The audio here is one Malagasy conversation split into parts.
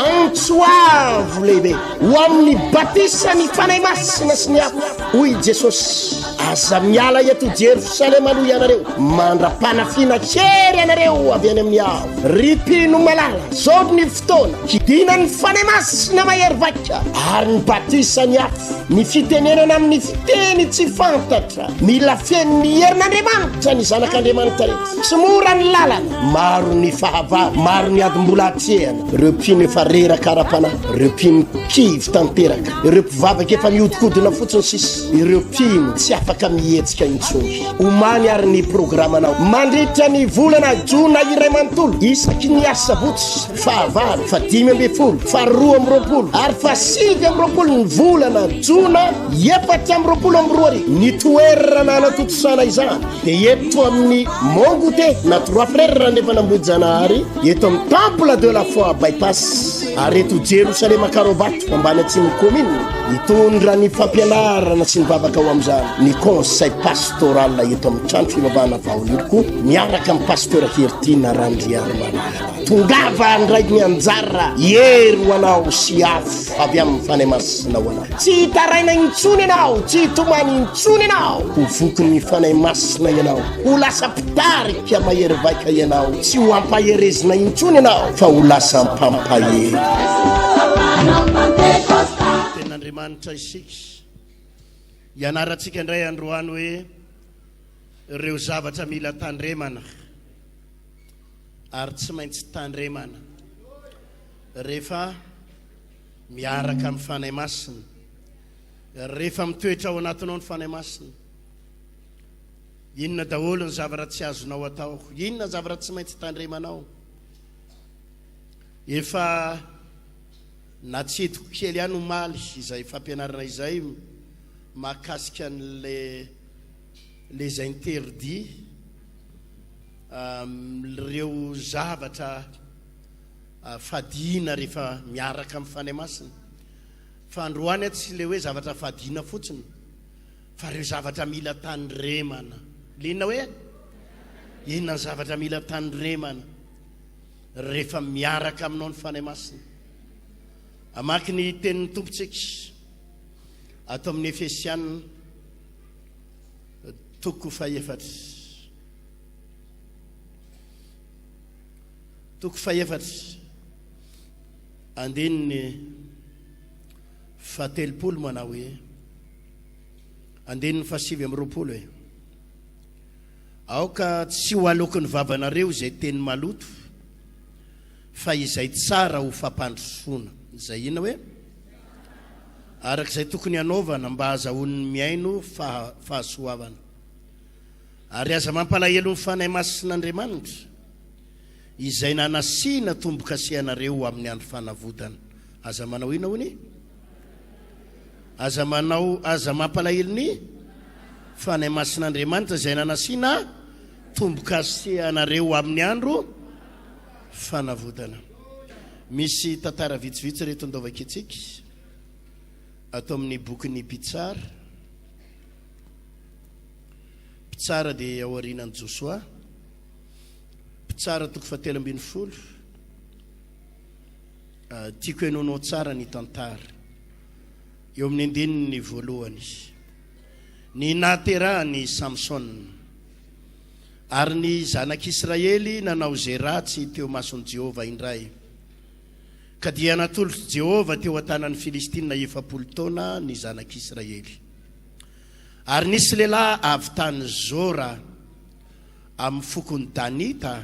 Antso avo lehibe ho amin'ny batisan'ny Fanahy Masina sy ny afo, hoy i Jesosy. Aza miala eto Jerosalema aloha ianareo, mandra-panafiana hery anareo avy any amin'ny avo. Ry mpino malala, zao ny fotoana hidinan'ny Fanahy Masina mahery vaika, ary ny batisan'ny afo, ny fitenenana amin'ny fiteny tsy fantatra. Mila feno ny herin'Andriamanitra ny zanak'Andriamanitra rehetra. Tsy mora ny lalana, maro ny fahavalo, maro ny ady mbola atrehana. Ireo mpino efa reraka ara-panahy, ireo mpino kivy tanteraka, ireo mpivavaka efa mihodinkodina fotsiny sisa, ireo mpino tsy afaka mihetsika intsony. Omany ary ny programanao mandritra ny volana jona iray manontolo, isaky ny asabotsy fahavalo, faha-15, faha-22 ary faha-29 ny volana jona 2024. Ny toerana hanatontosana izany dia eto amin'ny Mont Goûter na Trois Frères Randrefan'Ambohijanahary, eto amin'ny Temple de la Foi Bypass, ary eto Jerosalema Karobato, ambany atsimon'ny commune. Hitondra ny fampianarana sy ny vavaka ho amin'izany ny Conseil Pastoral eto amin'ny trano fivavahana Vaoniriko, miaraka amin'ny Pasteur Heritiana Randriarimalala. Tongava handray ny anjara hery ho anao sy afo avy amin'ny Fanahy Masina ho anao. Tsy hitaraina intsony ianao, tsy hitomany intsony ianao. Ho vokin'ny Fanahy Masina ianao, ho lasa mpitarika mahery vaika ianao, tsy ho ampaherezina intsony ianao fa ho lasa mpampahery. Tenin'Andriamanitra isika. Ianarantsika indray androany hoe ireo zavatra mila tandremana ary tsy maintsy tandremana rehefa miaraka amin'ny Fanahy Masina. Rehefa mitoetra ao anatinao ny Fanahy Masina, inona daholo ny zavatra tsy azonao atao? Inona ny zavatra tsy maintsy tandremanao? Efa natsidiko kely ihany omaly izay fampianarana izay mahakasika an'le les interdits, ireo zavatra fadiana rehefa miaraka amin'ny Fanahy Masina. Fa androany tsy ilay hoe zavatra fadiana fotsiny fa ireo zavatra mila tandremana. Le inona hoe? Inona ny zavatra mila tandremana rehefa miaraka aminao ny Fanahy Masina? Hamaky ny tenin'ny Tompontsika ato amin'ny Efesiana toko fahefatra. Toko fahefatra, andininy fahatelopolo manao hoe, andininy fahasivy amby roapolo e. Aoka tsy ho aloky ny vavanareo izay teny maloto, fa izay tsara ho fampandrosoana. Izay inona hoe? Araka izay tokony hanaovana mba hahazahoan'ny mihaino fahasoavana. Ary aza mampalahelo ny Fanahy Masin'Andriamanitra, izay nanasiana tombo-kase anareo ho amin'ny andro fanavotana. Aza manao inona hono e? Aza manao, aza mampalahelo ny Fanahy Masin'Andriamanitra, izay nanasiana tombo-kase anareo ho amin'ny andro fanavotana. Misy tantara vitsivitsy ireto ndao vakintsika ato amin'ny bokin'ny Mpitsara. Mpitsara dia ao aorianan'i Josoa. Mpitsara toko fahatelo ambin'ny folo. Ah, tiako henoinao tsara ny tantara. Eo amin'ny andininy voalohany. Ny nahaterahan'i Samsona. Ary ny zanak'Israely nanao izay ratsy teo mason'i Jehovah indray. Ka dia natolotr'i Jehovah teo an-tanan'ny Filistina 40 taona ny zanak'Israely. Ary nisy lehilahy avy tany Zora amin'ny fokon'i Danita,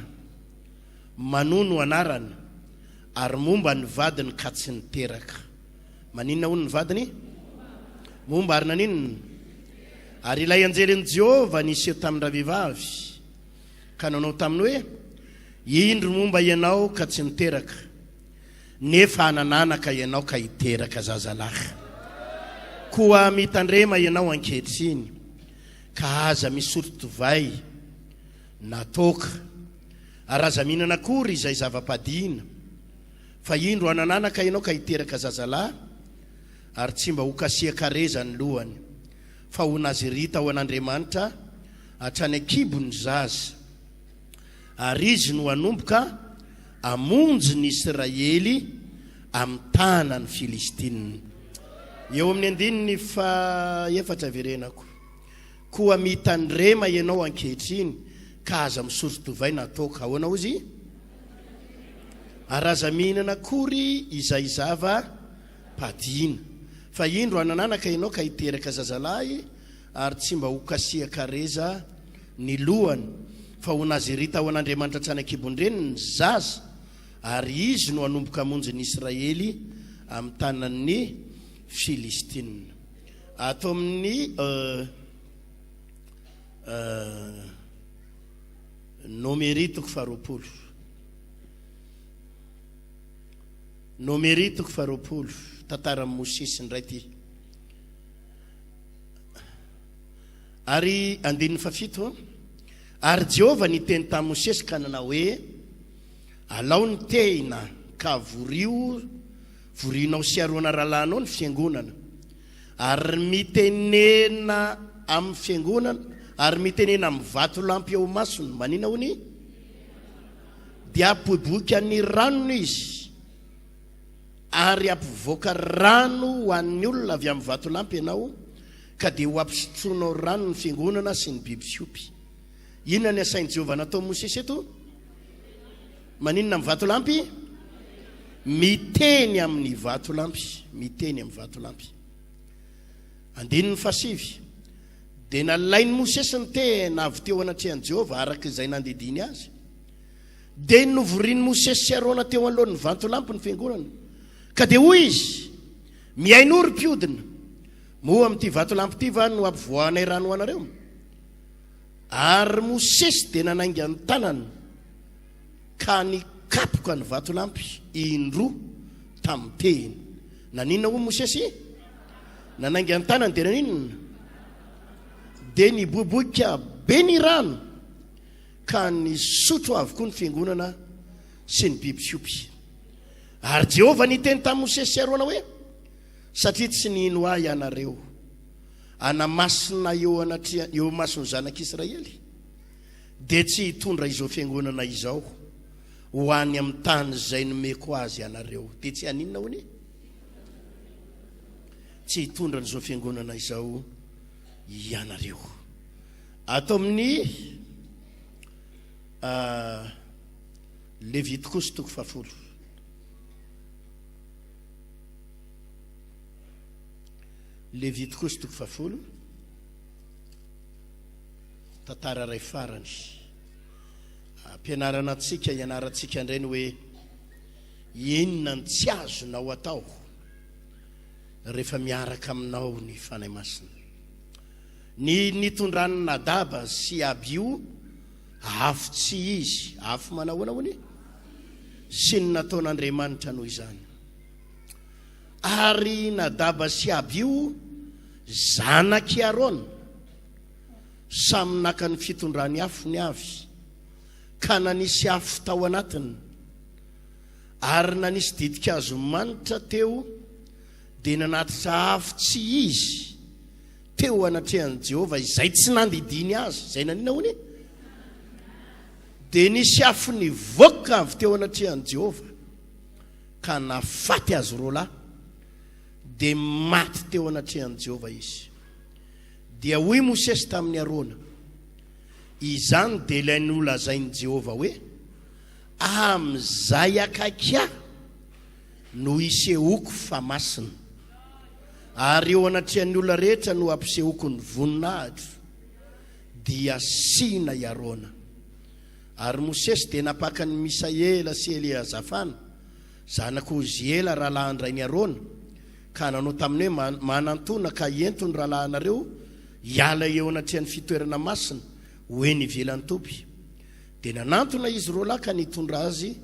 Manoa no anarany, ary momba ny vadiny ka tsy niteraka. Maninona hono ny vadiny? Momba ary naninona? Ary ilay anjelin'i Jehovah niseho tamin-dravehivavy, ka nanao taminy hoe, Indro momba ianao ka tsy niteraka, nefa hanan'anaka ianao ka hiteraka zazalahy. Koa mitandrema ianao ankehitriny, ka aza misotro divay na toaka, ary aza mihinana akory izay zava-padiana, fa indro hanan'anaka ianao ka hiteraka zazalahy, ary tsy mba hokasihan-kareza ny lohany, fa ho Nazirita ho an'Andriamanitra hatrany an-kibony ny zaza, ary izy no hanomboka. hamonjy ny Israely amin'ny tanan'ny Filistina. Eo amin'ny andininy fahefatra averenako. Koa mitandrema ianao ankehitriny ka aza misotro divay na toaka. Ahoana hozy? Ary aza mihinana akory izay zava-padiana. Fa indro hanananaka ianao ka hiteraka zazalahy, ary tsy mba ho kasihan-kareza ny lohany, fa ho Nazirita ho an'Andriamanitra hatrany an-kibon-dreniny ny zaza, ary izy no hanomboka hamonjy ny Israely amin'ny tanan'ny Filistina. Ato amin'ny Nomery toko faharoapolo. Nomery toko faharoapolo, tantaran'i Mosesy indray ity. Ary andininy fahafito, ary Jehovah niteny tamin'i Mosesy ka nanao hoe, Alao ny tehina ka vorio, vorinao sy Arona rahalahinao ny fiangonana, ary mitenena amin'ny fiangonana, ary mitenena amin'ny vatolampy eo imasony, manina hono? Dia hampiboika ny ranony izy, ary hampivoaka rano ho an'ny olona avy amin'ny vatolampy ianao, ka dia ho ampisotroinao rano ny fiangonana sy ny biby fiompy. Inona ny asain'i Jehovah nataon'i Mosesy eto? Maninona amin'ny vatolampy? Miteny amin'ny vatolampy. Miteny amin'ny vatolampy. Andininy fahasivy. Dia nalain'i Mosesy ny tehina avy teo anatrehan'i Jehovah araka izay nandidiany azy. Dia novorian'i Mosesy sy Arona teo anoloan'ny vatolampy ny fiangonana. Ka dia hoy izy, Mihainoa ry mpiodina, moa amin'ity vatolampy ity va no hampivoahanay rano ho anareo? Ary Mosesy dia nanainga ny tanany ka nikapoka ny vatolampy indroa tamin'ny tehiny. Naninona hoy Mosesy? Nanainga ny tanany dia naninona? Dia niboiboika be ny rano ka nisotro avokoa ny fiangonana sy ny biby fiompy. Ary Jehovah niteny tamin'i Mosesy sy Arona hoe, Satria tsy nino ahy ianareo, hanamasina eo anatreha, eo imason'ny zanak'Israely, dia tsy hitondra izao fiangonana izao ho any amin'ny tany izay nomeko azy ianareo. Dia tsy haninona hono e? Tsy hitondra an'izao fiangonana izao ianareo. Ato amin'ny uh, Levitikosy toko fahafolo. Levitikosy toko fahafolo, tantara iray farany. Ampianarana antsika, ianarantsika indray ny hoe inona ny tsy azonao atao rehefa miaraka aminao ny Fanahy Masina. Ny nitondran'i Nadaba sy Abiho afo tsy izy, afo manahoana hono e? Sy ny nataon'Andriamanitra noho izany. Ary Nadaba sy Abiho, zanak'i Arona, samy naka ny fitondrany afony avy, ka nanisy afo tao anatiny, ary nanisy ditin-kazo manitra teo, dia nanatitra afo tsy izy teo anatrehan'i Jehovah, izay tsy nandidiany azy. Izay nanina hono e? Dia nisy afo nivoaka avy teo anatrehan'i Jehovah. ka nahafaty azy roalahy, dia maty teo anatrehan'i Jehovah izy. Dia hoy Mosesy tamin'i Arona, Izany dia ilay nolazain'i Jehovah hoe, 'Amin'izay akaiky ahy no hisehoako fa masina, ary eo anatrehan'ny olona rehetra no hampisehoako ny voninahitro. Dia sina i Arona. Ary Mosesy dia nampaka an'i Misaela sy Eleazafana, zanak'i Oziela rahalahin-drain'i Arona, ka nanao taminy hoe, Manantòna ka ento ny rahalahinareo hiala eo anatrehan'ny fitoerana masina ho eny ivelan'ny toby. Dia nanantona izy roalahy ka nitondra azy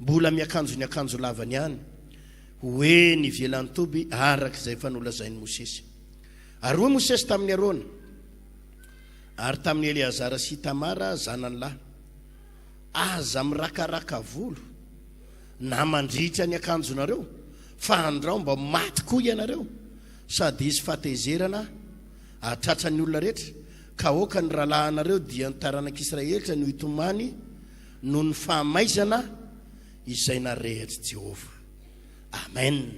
mbola miakanjo ny akanjo lavany ihany, ho eny ivelan'ny toby araka izay efa nolazain'i Mosesy. Ary hoy Mosesy tamin'i Arona, Ary tamin'i Eleazara sy Itamara zanany lahy, Aza mirakaraka volo na mandritra ny akanjonareo, fa andrao mba maty koa ianareo, sady hisy fahatezerana hahatratra ny olona rehetra, ka aoka ny rahalahinareo dia ny taranak'Israelitra no hitomany noho ny fahamaizana. izay narehitr'i Jehovah. Amen.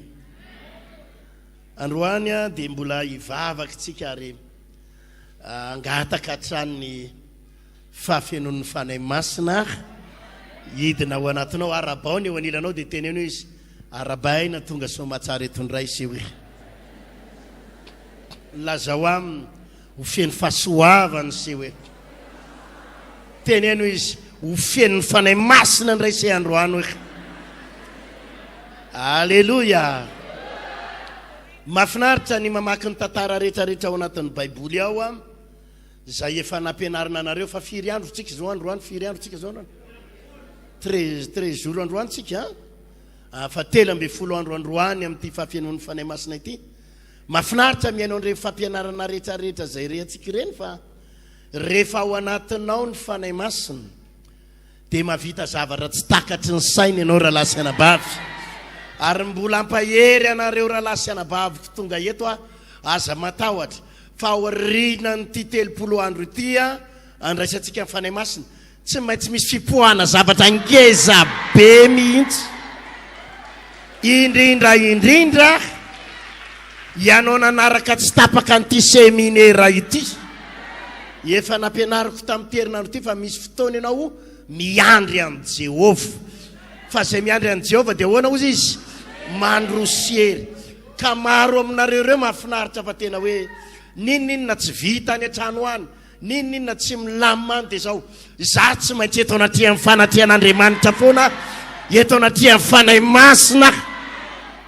Androany dia mbola hivavaka isika ary hangataka hatrany ny fahafenoan'ny Fanahy Masina hidina ao anatinao. Arahabao ny eo anilanao dia teneno izy, Arahabaina tonga soamatsara eto indray seho e. Lazao aminy ho feno fahasoavana seho e. Teneno izy ho feno ny Fanahy Masina indray se androany hoe. Aleloia! Mahafinaritra ny mamaky ny tantara rehetra rehetra ao anatin'ny Baiboly ao an, izay efa nampianarina anareo fa firy andro tsika izao androany, firy andro tsika izao androany? 13, 13 jours androany tsika an, ah, fa 13 andro androany amin'ity fahafenoan'ny Fanahy Masina ity. Mahafinaritra mihaino an'ireny fampianarana rehetra rehetra izay re antsika ireny fa rehefa ao anatinao ny Fanahy Masina dia mahavita zavatra tsy takatry ny saina ianao rahalahy sy anabavy. Ary mbola hampahery anareo rahalahy sy anabaviko tonga eto aho, aza matahotra fa aorianan'ity 30 andro ity andraisantsika ny Fanahy Masina, Tsy maintsy misy fipoahana zavatra ngeza be mihitsy. Indrindra indrindra ianao nanaraka tsy tapaka an'ity seminera ity. Efa nampianariko tamin'ity herinandro ity fa misy fotoana ianao miandry an'i Jehovah. Fa izay miandry an'i Jehovah dia ahoana hozy izy? Mandroso hery. Ka maro aminareo ireo mahafinaritra fa tena hoe n'inon'inona tsy vita any an-trano any, N'inon'inona tsy milamina any dia izao, izaho tsy maintsy eto anatrehan'ny fanatrehan'Andriamanitra foana aho, eto anatrehan'ny Fanahy Masina aho.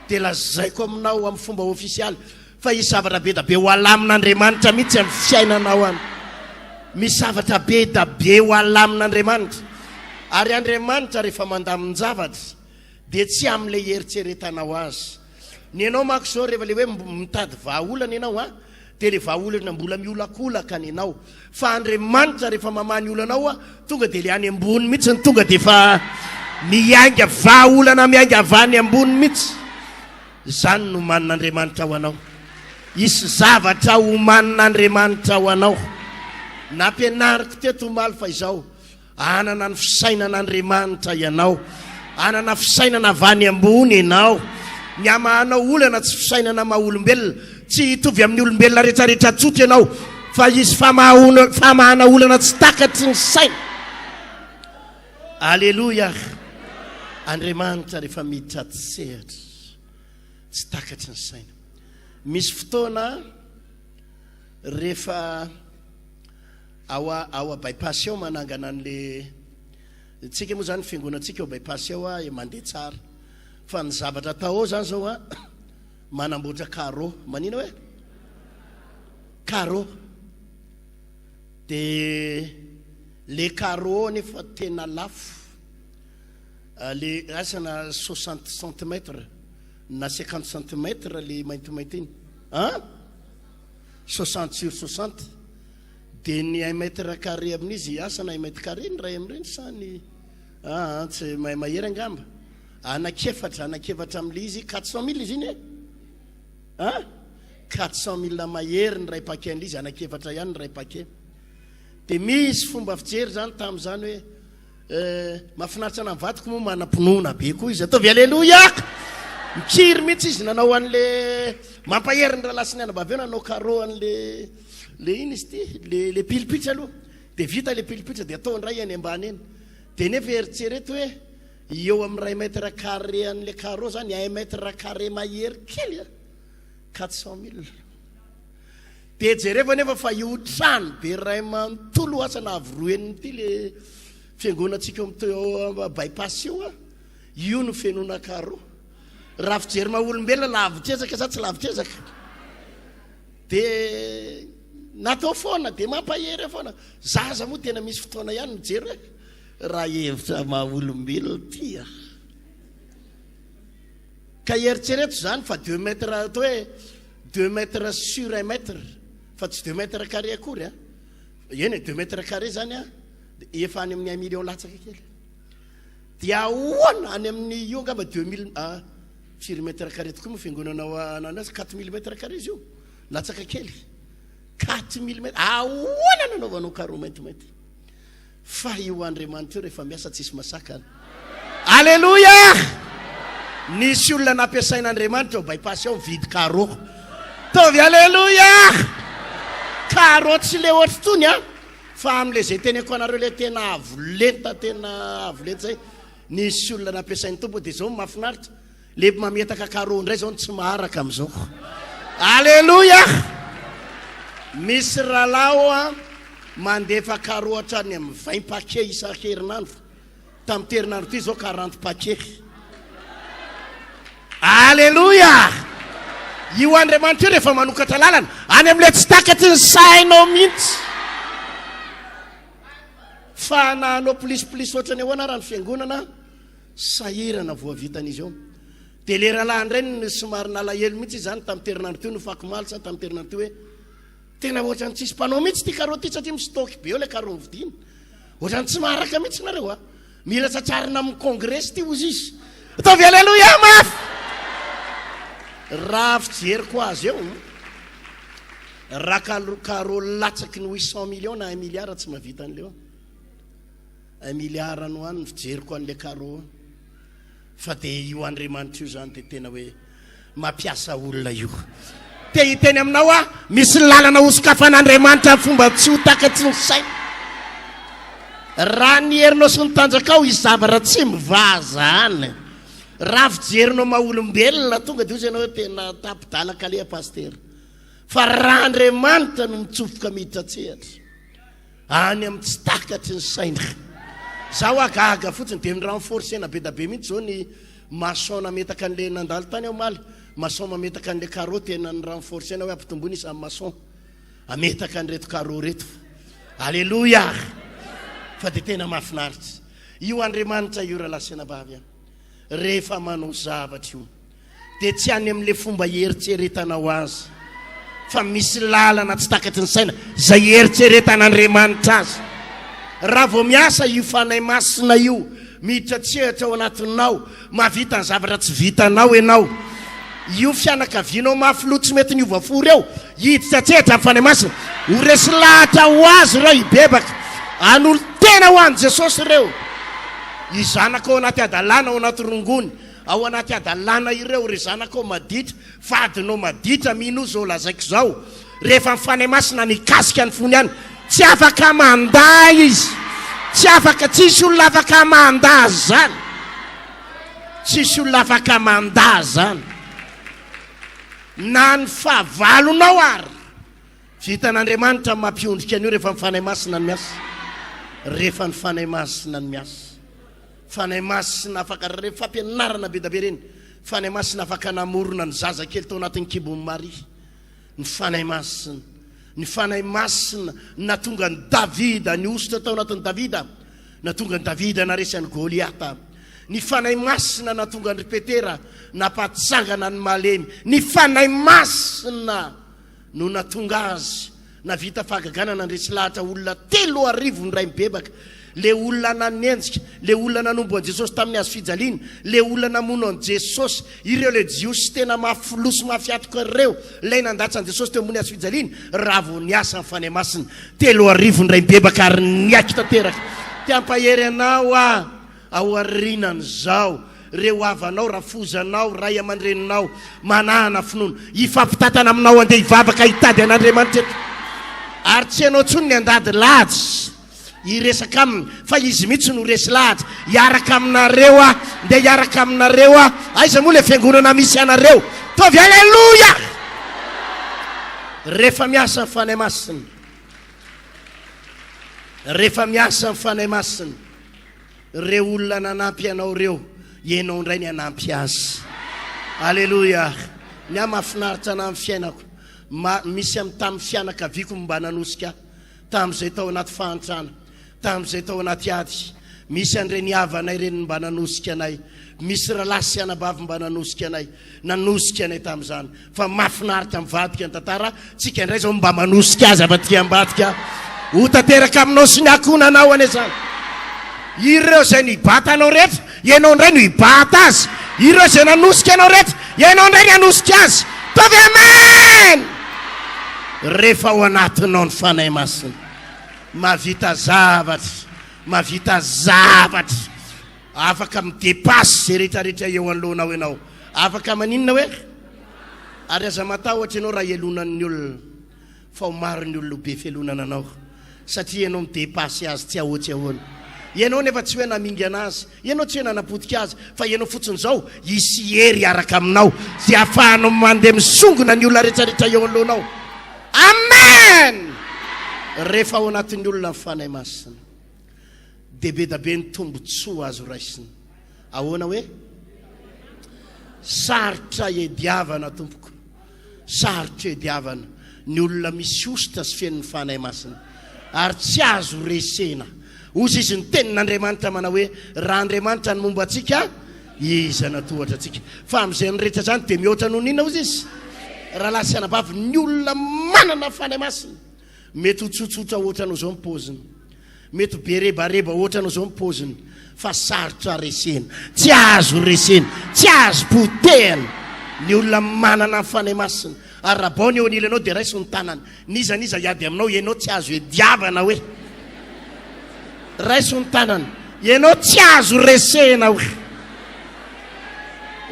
Dia lazaiko aminao amin'ny fomba ofisialy fa hisy zavatra be da be ho alamin'Andriamanitra mihitsy amin'ny fiainanao any. Misy zavatra be da be ho alamin'Andriamanitra. Ary Andriamanitra rehefa mandamin-javatra dia tsy amin'ilay ieritreretanao azy. Ny anao manko izao rehefa ilay hoe mitady vahaolana ianao an, dia ilay vahaolana mbola miolakolaka ny anao. Fa Andriamanitra rehefa mamaha ny olanao an, tonga dia ilay any ambony mihitsy no tonga dia efa miainga vahaolana miainga avy any ambony mihitsy. Izany no omanin'Andriamanitra ho anao. Hisy zavatra omanin'Andriamanitra ho anao. Nampianariko teto omaly fa izao, Hanana ny fisainan'Andriamanitra ianao. Hanana fisainana avy any ambony ianao. Ny hamahanao olana tsy fisainana maha olombelona. Tsy hitovy amin'ny olombelona rehetrarehetra tsotra ianao, fa hisy famahana olana tsy takatry ny saina. Aleloia! Andriamanitra rehefa miditra aty sehatra, tsy takatry ny saina. Misy fotoana rehefa Ao ao bypass ao manangana an'le tsika moa zany fiangonantsika ao bypass ao a mandeha tsara fa ny zavatra atao ao zany zao a manamboatra carreau manina hoe carreau de le carreau nefa tena lafo le asana 60 centimètres na 50 centimètres le maintimainty iny an 60 sur 60 Dia ny un mètre carré amin'izy asa na un mètre carré ny iray amin'ireny sa ny aa tsy mahay mahery angamba. Anankiefatra, anankiefatra amin'ilay izy, 400 mille izy iny e? A? 400 mille mahery ny iray paquet an'ilay izy, anankiefatra ihany ny iray paquet. Dia misy fomba fijery izany tamin'izany hoe Eh, mahafinaritra ana ny vadiko moa manam-pinoana be koa izy. Ataovy aleloia! Mikiry mihitsy izy nanao an'le mampahery ny rahalahy sy ny anabavy eo nanao carreau an'le le iny izy ity, le le pilipitra aloha. Dia vita le pilipitra dia atao indray any ambany eny. Dia nefa eritrereto hoe eo amin'ny iray mètre carré an'le carreau zany, un mètre carré mahery kely a, 400 mille. Dia jerevo anefa fa io trano be iray manontolo asa na avo roa heniny ity le fiangonantsika eo amin'ny eo bypass io a, io no fenoina carreau. Raha fijery maha olombelona lavitr'ezaka sa tsy lavitr'ezaka? Dia natao foana, dia mampahery foana. Zaza moa tena misy fotoana ihany mijery hoe raha hevitra maha olombelona ity a. Ka eritrereto izany fa deux mètres atao hoe deux mètres sur un mètre fa tsy deux mètres carré akory a. Eny e, deux mètres carré zany a, efa any amin'ny un million latsaka kely. Dia ahoana any amin'ny io angamba deux mille ah, firy mètres carré tokoa moa fiangonana ao Ananasy, 4000 mètres carré izy io, latsaka kely. 4000 mètres, ahoana nanaovanao carreau maintimainty? Fa io Andriamanitra io rehefa miasa tsisy masakana. Aleloia! Nisy olona nampiasain'Andriamanitra ao bypass ao mividy carreau. Ataovy aleloia! Carreau tsy le ohatry tony an, fa amle zay teneko anareo le tena avo lenta tena avo lenta zay. Nisy olona nampiasain'ny Tompo dia zao mahafinaritra. Le mametaka carreau indray zao no tsy maharaka amizao. Aleloia! Misy rahalahy hoa mandefa carreau hatrany amin'ny 20 paquets isan-kerinandro. Tamin'ity herinandro ity izao 40 paquets. Aleloia! Io Andriamanitra io rehefa manokatra lalana any amin'ilay tsy takatry ny sainao mihitsy. Fa na hanao plus plus ohatrany ahoana ara ny fiangonana, Sahirana voavitan'izy eo. Dia le rahalahy indray no somary nalahelo mihitsy izy izany tamin'ity herinandro ity nofakomaly sa tamin'ity herinandro ity hoe tena ohatran'ny tsisy mpanao mihitsy ity carreau ity satria mi-stock be eo ilay carreau novidiana. Ohatran'ny tsy maharaka mihitsy nareo a. Mila tsatsarina amin'ny kongresy ity hozy izy. Ataovy aleloia mafy! Raha fijeriko azy eo, raha carreau latsaky ny 800 millions na 1 milliard tsy mahavita an'ilay eo. Un milliard any ho any ny fijeriko an'ilay carreau fa dia io Andriamanitra io zany dia tena hoe mampiasa olona io. Te hiteny aminao aho, misy lalana hosokafan'Andriamanitra amin'ny fomba tsy ho takatry ny saina. Raha ny herinao sy ny tanjakao hisy zavatra tsy mivaha zany. Raha fijerinao maha olombelona tonga dia hozy ianao hoe tena tapi-dalan-kaleha pasitera. Fa raha Andriamanitra no mitsofoka miditra an-tsehatra. Any amin'ny tsy takatry ny saina. Za hoa gaga fotsiny dia ni-renforcer-na be da be mihitsy zao ny maçon nametaka an'le nandalo tany aho omaly, maçon mametaka an'le carreau tena ni-renforcer-na hoe ampitomboina isan'ny maçon ametaka an'ireto carreau reto. Aleloia! Fa dia tena mahafinaritra. Io Andriamanitra io rahalahy sy anabavy a. Rehefa manao zavatra io. dia tsy any amin'ilay fomba hieritreretanao azy, fa misy lalana tsy takatry ny saina izay hieritreretan'Andriamanitra azy. Raha vao miasa io Fanahy Masina io, miditra an-tsehatra ao anatinao, mahavita ny zavatra tsy vitanao ianao. Io fianakavianao mafy loha tsy mety niova fo ireo, hiditra an-tsehatra ny Fanahy Masina. Ho resy lahatra ho azy ireo hibebaka, hanolo-tena ho an'i Jesosy ireo. Ny zanaka ao anaty hadalana, ao anaty rongony, Ao anaty hadalana ireo ry zanakao maditra, vadinao maditra, minoa izao lazaiko izao, rehefa ny Fanahy Masina nikasika ny fony ihany, tsy afaka mandà izy, tsy afaka, tsisy olona afaka mandà izany, tsisy olona afaka mandà izany, na ny fahavalonao ary. Vitan'Andriamanitra ny mampiondrika an'io rehefa ny Fanahy Masina no miasa, rehefa ny Fanahy Masina no miasa. Fanahy Masina afaka reny fampianarana be da be reny. Fanahy Masina afaka namorona ny zaza kely tao anatin'ny kibon'i Maria. Ny Fanahy Masina. Ny Fanahy Masina natonga an'i Davida nihosotra tao anatin'i Davida. Natonga an'i Davida naresy an'i Goliata. Ny Fanahy Masina natonga an-dry Petera nampatsangana ny malemy. Ny Fanahy Masina no natonga azy navita fahagagana nandresy lahatra olona 3000 indray mibebaka, le olona nanenjika, le olona nanombo an'i Jesosy tamin'ny hazo fijaliana, le olona namono an'i Jesosy, ireo le Jiosy tena mafy loha sy mafy hatoka ireo, ilay nandatsa an'i Jesosy teo ambony hazo fijaliana, raha vao niasa ny Fanahy Masina, 3000 indray mibebaka ary niaiky tanteraka. Te hampahery anao aho. Aorianan'izao, reo havanao, rafozanao, ray aman-dreninao, manana finoana, hifampitantana aminao handeha hivavaka hitady an'Andriamanitra eto. Ary tsy ianao intsony ny handady lahatra hiresaka aminy, fa izy mihitsy no resy lahatra, hiaraka aminareo aho, ndeha hiaraka aminareo aho. Aiza moa ilay fiangonana misy anareo? Ataovy Aleloia! Rehefa miasa ny Fanahy Masina, rehefa miasa ny Fanahy Masina, Reo olona nanampy anao reo, ianao indray ny hanampy azy. Aleloia. Ny ahy mahafinaritra anah ny fiainako. Ma, misy amin'ny tamin'ny fianakaviako mba nanosika ahy tamin'izay tao anaty fahantrana, tamin'izay tao anaty ady. Misy an'ireny havanay ireny mba nanosika anay. Misy rahalahy sy anabavy mba nanosika anay. Nanosika anay tamin'izany. Fa mahafinaritra mivadika ny tantara, tsika indray zao mba manosika azy avy aty ambadika. Ho tanteraka aminao sy ny ankohonanao anie izany. Ireo izay nibata anao rehetra, ianao indray no hibata azy. Ireo izay nanosika anao rehetra, ianao indray ny hanosika azy. Ataovy amen! Rehefa ao anatinao ny Fanahy Masina, mahavita zavatra, mahavita zavatra. Afaka mi-depasse izay rehetrarehetra eo anoloanao ianao. Afaka maninona hoe? Ary aza matahotra ianao raha elonan'ny olona, fa ho maro ny olona ho be fialonana anao, satria ianao mi-depasse azy tsy ahoa tsy ahoana. Ianao nefa tsy hoe namingana azy, ianao tsy hoe nanapotika azy, fa ianao fotsiny izao hisy hery hiaraka aminao, izay ahafahanao mandeha misongona ny olona rehetrarehetra eo anoloanao. Amen! Rehefa ao anatin'ny olona ny Fanahy Masina. Dia be da be ny tombotsoa azo raisina. Ahoana hoe? Sarotra iadiavana tompoko. Sarotra iadiavana ny olona misy hosotra sy feno ny Fanahy Masina. Ary tsy azo resena. Hozy izy ny tenin'Andriamanitra manao hoe, raha Andriamanitra no momba antsika, iza no hatohatra antsika? Fa amin'izay rehetra izany dia mihoatra noho ny inona hozy izy? Rahalahy sy anabavy, ny olona manana Fanahy Masina. Mety ho tsotsotra ohatranao izao ny paoziny. Mety ho be rebareba ohatranao izao ny paoziny. Fa sarotra resena. Tsy azo resena. Tsy azo potehina. Ny olona manana ny Fanahy Masina. Ary raha bao ny eo anilanao dia raiso ny tanany. N'iza n'iza hiady aminao, ianao tsy azo iadiavana hoe. Raiso ny tanany. Ianao tsy azo resena hoe.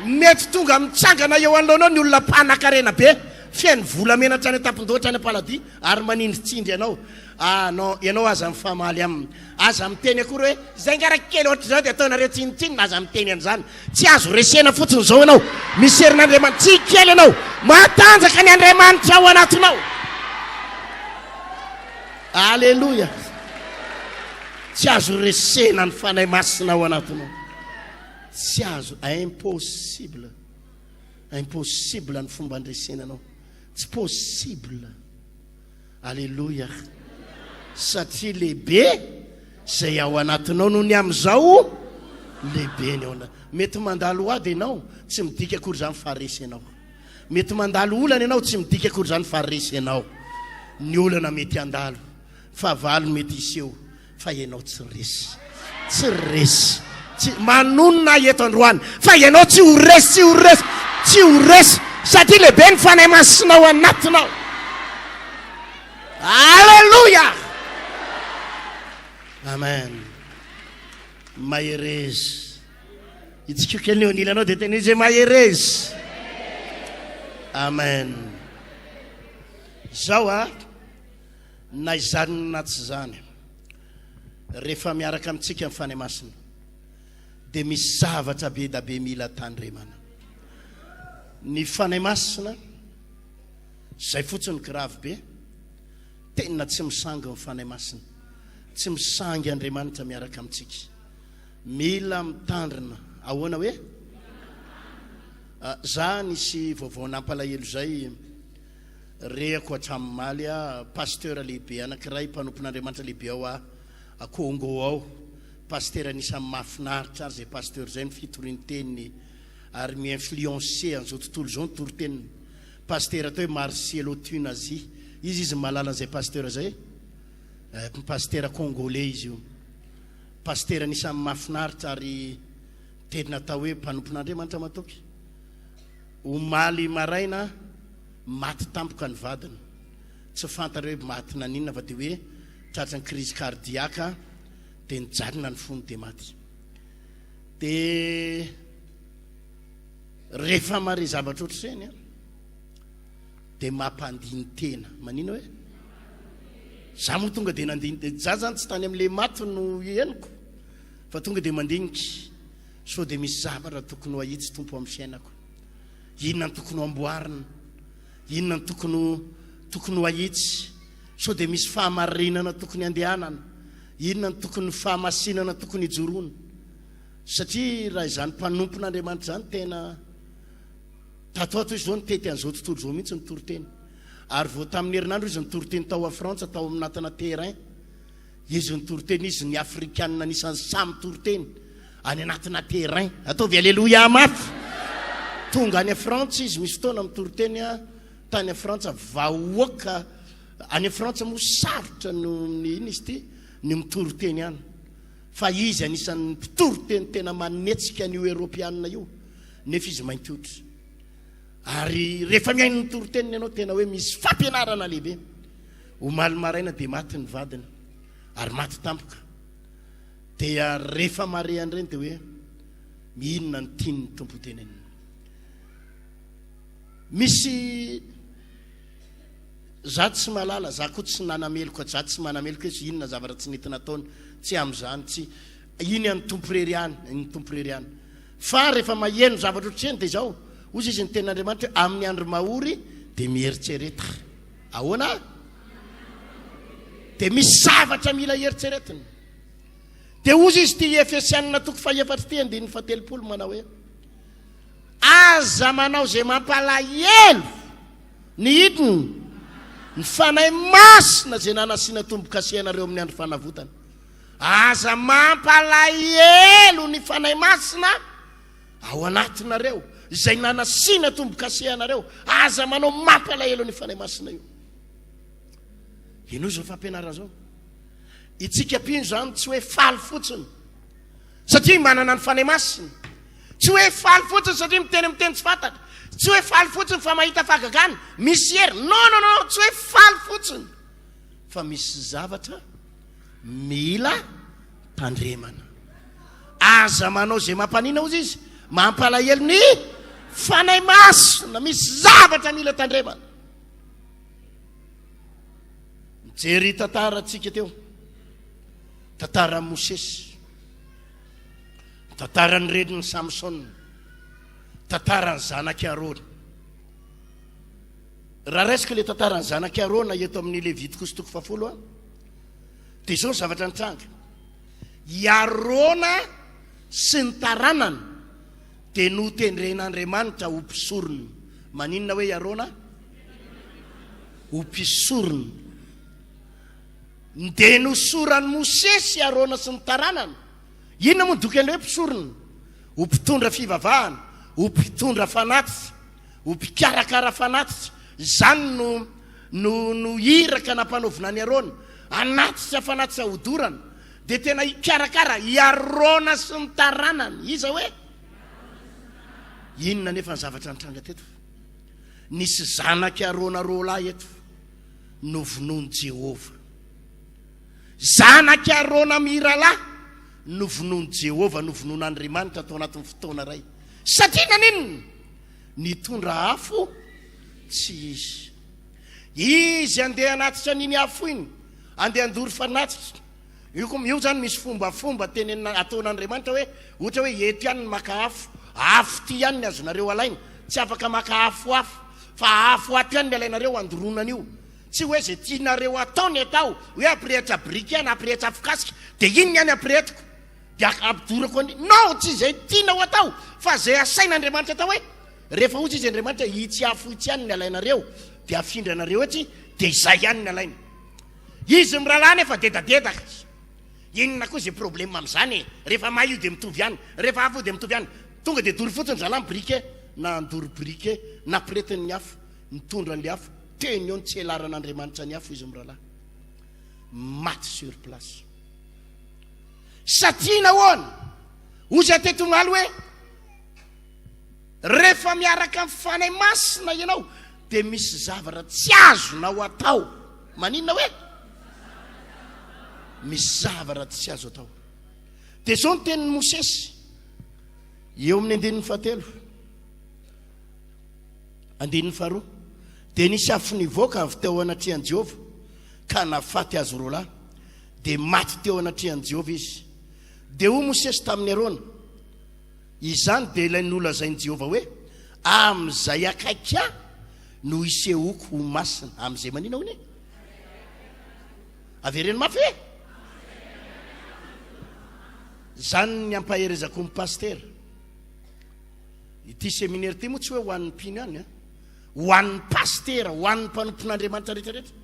Mety tonga mitsangana eo anoloanao ny olona mpanakarena be. Feno volamena hatrany an-tampon-doha hatrany am-paladia ary manindritsindry anao. Ah non, ianao aza mifamaly aminy. Aza miteny akory hoe, izay nga raha kely ohatr'izao dia ataonareo tsinontsinona, aza miteny an'izany. Tsy azo resena fotsiny izao ianao. Misy herin'Andriamanitra. Tsy kely ianao. Matanjaka ny Andriamanitra ao anatinao. Aleloia. Tsy azo resena ny Fanahy Masina ao anatinao. Tsy azo, impossible. Impossible ny fomba andresena anao. Tsy possible. Alléluia. Satria lehibe izay ao anatinao noho ny amin'izao lehibe ny ao anatinao. Mety mandalo ady ianao, tsy midika akory izany fa resy ianao. Mety mandalo olana ianao, tsy midika akory izany fa resy ianao. Ny olana mety handalo, fahavalo mety hiseho. Fa ianao tsy resy. Tsy resy. Tsy, manonona ahy eto androany. Fa ianao tsy ho resy, tsy ho resy, tsy ho resy. Satria lehibe ny Fanahy Masina ao anatinao. Alléluia! Amen. Mahereza. Itsikio kely ny eo anilanao dia tena izy hoe mahereza. Amen. Zao a. Na izany na tsy izany, rehefa miaraka amintsika ny Fanahy Masina, dia misy zavatra be da be mila tandremana. Ny Fanahy Masina, izay fotsiny grave be, tena tsy misangy ny Fanahy Masina. Tsy misangy Andriamanitra miaraka amintsika. Mila mitandrina. Ahoana hoe? Ah, za nisy vaovao nampalahelo izay. Rehako hatramin'ny omaly a, pasteur lehibe anankiray, mpanompon'Andriamanitra lehibe ao a Congo ao, pasteur anisan'ny mahafinaritra ary izay pasteur izay ny fitorian-teniny ary mi-influencer an'izao tontolo izao ny toriteniny. Pasteur atao hoe Marcelo Tunazi. Iza izy mahalala an'izay pasteur izay? Eh, pasteur congolais izy io. Pasteur anisan'ny mahafinaritra ary tena atao hoe mpanompon'Andriamanitra matoky. Omaly maraina Maty tampoka ny vadiny. Tsy fantatra hoe maty naninona fa dia hoe tratran'ny crise cardiaque dia nijanona ny fony dia maty. Dia rehefa mahare zavatra ohatr'izany an, dia mampandini-tena. Manina hoe? Za moa tonga dia nandini-tena. Za zany tsy tany amin'ilay maty no henoko fa tonga dia mandinika sao dia misy zavatra tokony ho ahitsy Tompo amin'ny fiainako. Inona no tokony ho amboarina? Inona no tokony ho tokony ho ahitsy? Sao dia misy fahamarinana tokony handehanana? Inona no tokony fahamasinana tokony hijoroana? Satria raha izany mpanompon'Andriamanitra izany tena tato ato izy izao nitety an'izao tontolo izao mihitsy nitory teny. Ary vao tamin'ny herinandro izy nitory teny tao a Frantsa tao amin'ny natana terrain. Izy nitory teny, izy ny Afrikanina anisan'ny sahy mitory teny any anatina terrain. Ataovy aleloia mafy. Tonga any Frantsa izy, misy fotoana mitory teny tany Frantsa, vahoaka any Frantsa moa sarotra no ny iny izy ity ny mitory teny any. Fa izy anisan'ny mpitory teny tena manetsika an'io Eoropeanina io, nefa izy mainty hoditra. Ary rehefa mihaino ny toriteniny ianao tena hoe misy fampianarana lehibe. Omaly maraina dia maty ny vadiny ary maty tampoka. Dia rehefa mahare an'ireny dia hoe. Inona no tian'ny Tompo hotenenina? Misy za tsy mahalala, za koa tsy nanameloka, za tsy manameloka hoe inona zavatra tsy nety nataony, tsy amin'izany, tsy iny an'ny Tompo irery ihany, ny Tompo irery ihany. Fa rehefa maheno zavatra ohatr'izany dia izao, hozy izy ny tenin'Andriamanitra hoe amin'ny andro mahory dia mieritrereta. Ahoana? Dia misy zavatra mila eritreretina. Dia hozy izy ity Efesianina toko fahefatra ity andininy fahatelopolo manao hoe Aza manao izay mampalahelo ny hidiny, ny Fanahy Masina izay nanasiana tombo-kase anareo amin'ny andro fanavotana. Aza mampalahelo ny Fanahy Masina ao anatinareo, izay nanasiana tombo-kase anareo. Aza manao mampalahelo ny Fanahy Masina io. Henoy izao fampianarana izao. Itsika mpino izany tsy hoe faly fotsiny satria manana ny Fanahy Masina. Tsy hoe faly fotsiny satria miteny amin'ny teny tsy fantatra. Tsy hoe faly fotsiny fa mahita fahagagana, misy hery. Non, non, non, tsy hoe faly fotsiny fa misy zavatra mila tandremana. Aza manao izay mampanina hozy izy, mampalahelo ny Fanahy Masina. Misy zavatra mila tandremana. Mijery tantara tsika teo. Tantaran'i Mosesy. Tantaran'ny renin'i Samsona. Tantaran'ny zanak'i Arona. Raha raisiko ilay tantaran'ny zanak'i Arona eto amin'ny Levitikosy toko fahafolo a, dia izao ny zavatra nitranga. I Arona sy ny taranany dia notendren'Andriamanitra ho mpisorona. Maninona hoe i Arona? Ho mpisorona. Dia nosoran'i Mosesy i Arona sy ny taranany. Inona moa ny dikan'ilay hoe mpisorona? Ho mpitondra fivavahana, ho mpitondra fanatitra, ho mpikarakara fanatitra. Izany no no no iraka nampanaovina an'i Arona. Hanatitra fanatitra hodorana. Dia tena hikarakara i Arona sy ny taranany. Iza hoe? Inona anefa ny zavatra nitranga teto? Nisy zanak'i Arona roalahy eto novonoin'i Jehovah. Zanak'i Arona mirahalahy novonoin'i Jehovah, novonoin'Andriamanitra tao anatin'ny fotoana iray. Satria naninona? Nitondra afo tsy izy. Izy andeha hanatitra an'iny afo iny, andeha handoro fanatitra. Io koa, io zany misy fombafomba tenenina ataon'Andriamanitra hoe, ohatra hoe eto ihany ny maka afo, afo ity ihany ny azonareo alaina, tsy afaka maka afo hafa, fa afo ato ihany ny alainareo handoroana an'io. Tsy hoe izay tianareo atao ny atao, hoe hampirehitra briquet na hampirehitra afokasika, dia iny ny any ampirehetiko, dia ampidorako an'iny. Non, tsy izay tianao atao, fa izay asain'Andriamanitra atao hoe, rehefa hozy izy Andriamanitra, itsy afo itsy ihany ny alainareo, dia afindranareo etsy, dia izay ihany ny alaina. Izy mirahalahy nefa dedadedaka. Inona koa izay problème amin'izany e? Rehefa may io dia mitovy ihany, rehefa afo io dia mitovy ihany. Tonga dia dory fotsiny zalahy ny briquet, na handoro briquet, na piretiny ny afo, nitondra an'ilay afo, teny eo nitselaran'Andriamanitra ny afo izy mirahalahy. Maty sur place. Satria nahoana? Hoy izahay teto omaly hoe, Rehefa miaraka amin'ny Fanahy Masina ianao dia misy zavatra tsy azonao atao. Maninona hoe? Misy zavatra tsy azo atao. Dia izao ny tenin'i Mosesy eo amin'ny andininy fahatelo, andininy faharoa. Dia nisy afo nivoaka avy teo anatrehan'i Jehovah ka nahafaty azy roalahy. Dia maty teo anatrehan'i Jehovah izy. Dia hoy Mosesy tamin'i Arona, Izany dia ilay nolazain'i Jehovah hoe, Amin'izay akaiky ahy no hisehoako ho masina. Amin'izay manina hono e? Avereno mafy e! Izany ny ampaherezako ny pasitera. Ity seminaire ity moa tsy hoe ho an'ny mpino ihany, ho an'ny pasitera, ho an'ny mpanompon'Andriamanitra rehetra rehetra.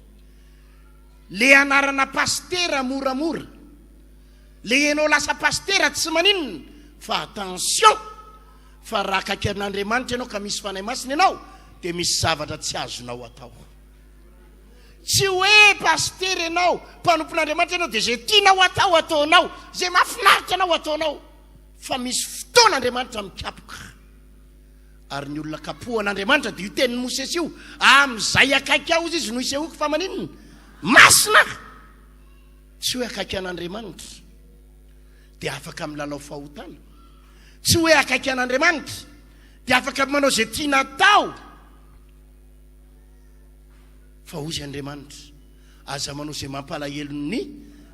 Le anarana pasitera moramora. Le enao lasa pasitera tsy maninona fa attention fa raha akaiky an'Andriamanitra ianao ka misy Fanahy Masina ianao dia misy zavatra tsy azonao atao. Tsy hoe pasitera ianao, mpanompon'Andriamanitra ianao dia izay tianao atao ataonao, izay mahafinaritra anao ataonao fa misy fotoana Andriamanitra mikapoka. Ary ny olona kapohan'Andriamanitra dia io tenin'i Mosesy io, amin'izay akaiky aho izy no isehoako fa maninona? Masina aho. Tsy hoe akaiky an'Andriamanitra dia afaka milalao fahotana. Tsy hoe akaiky an'Andriamanitra dia afaka manao izay tiana atao. Fa hozy Andriamanitra, aza manao izay mampalahelo ny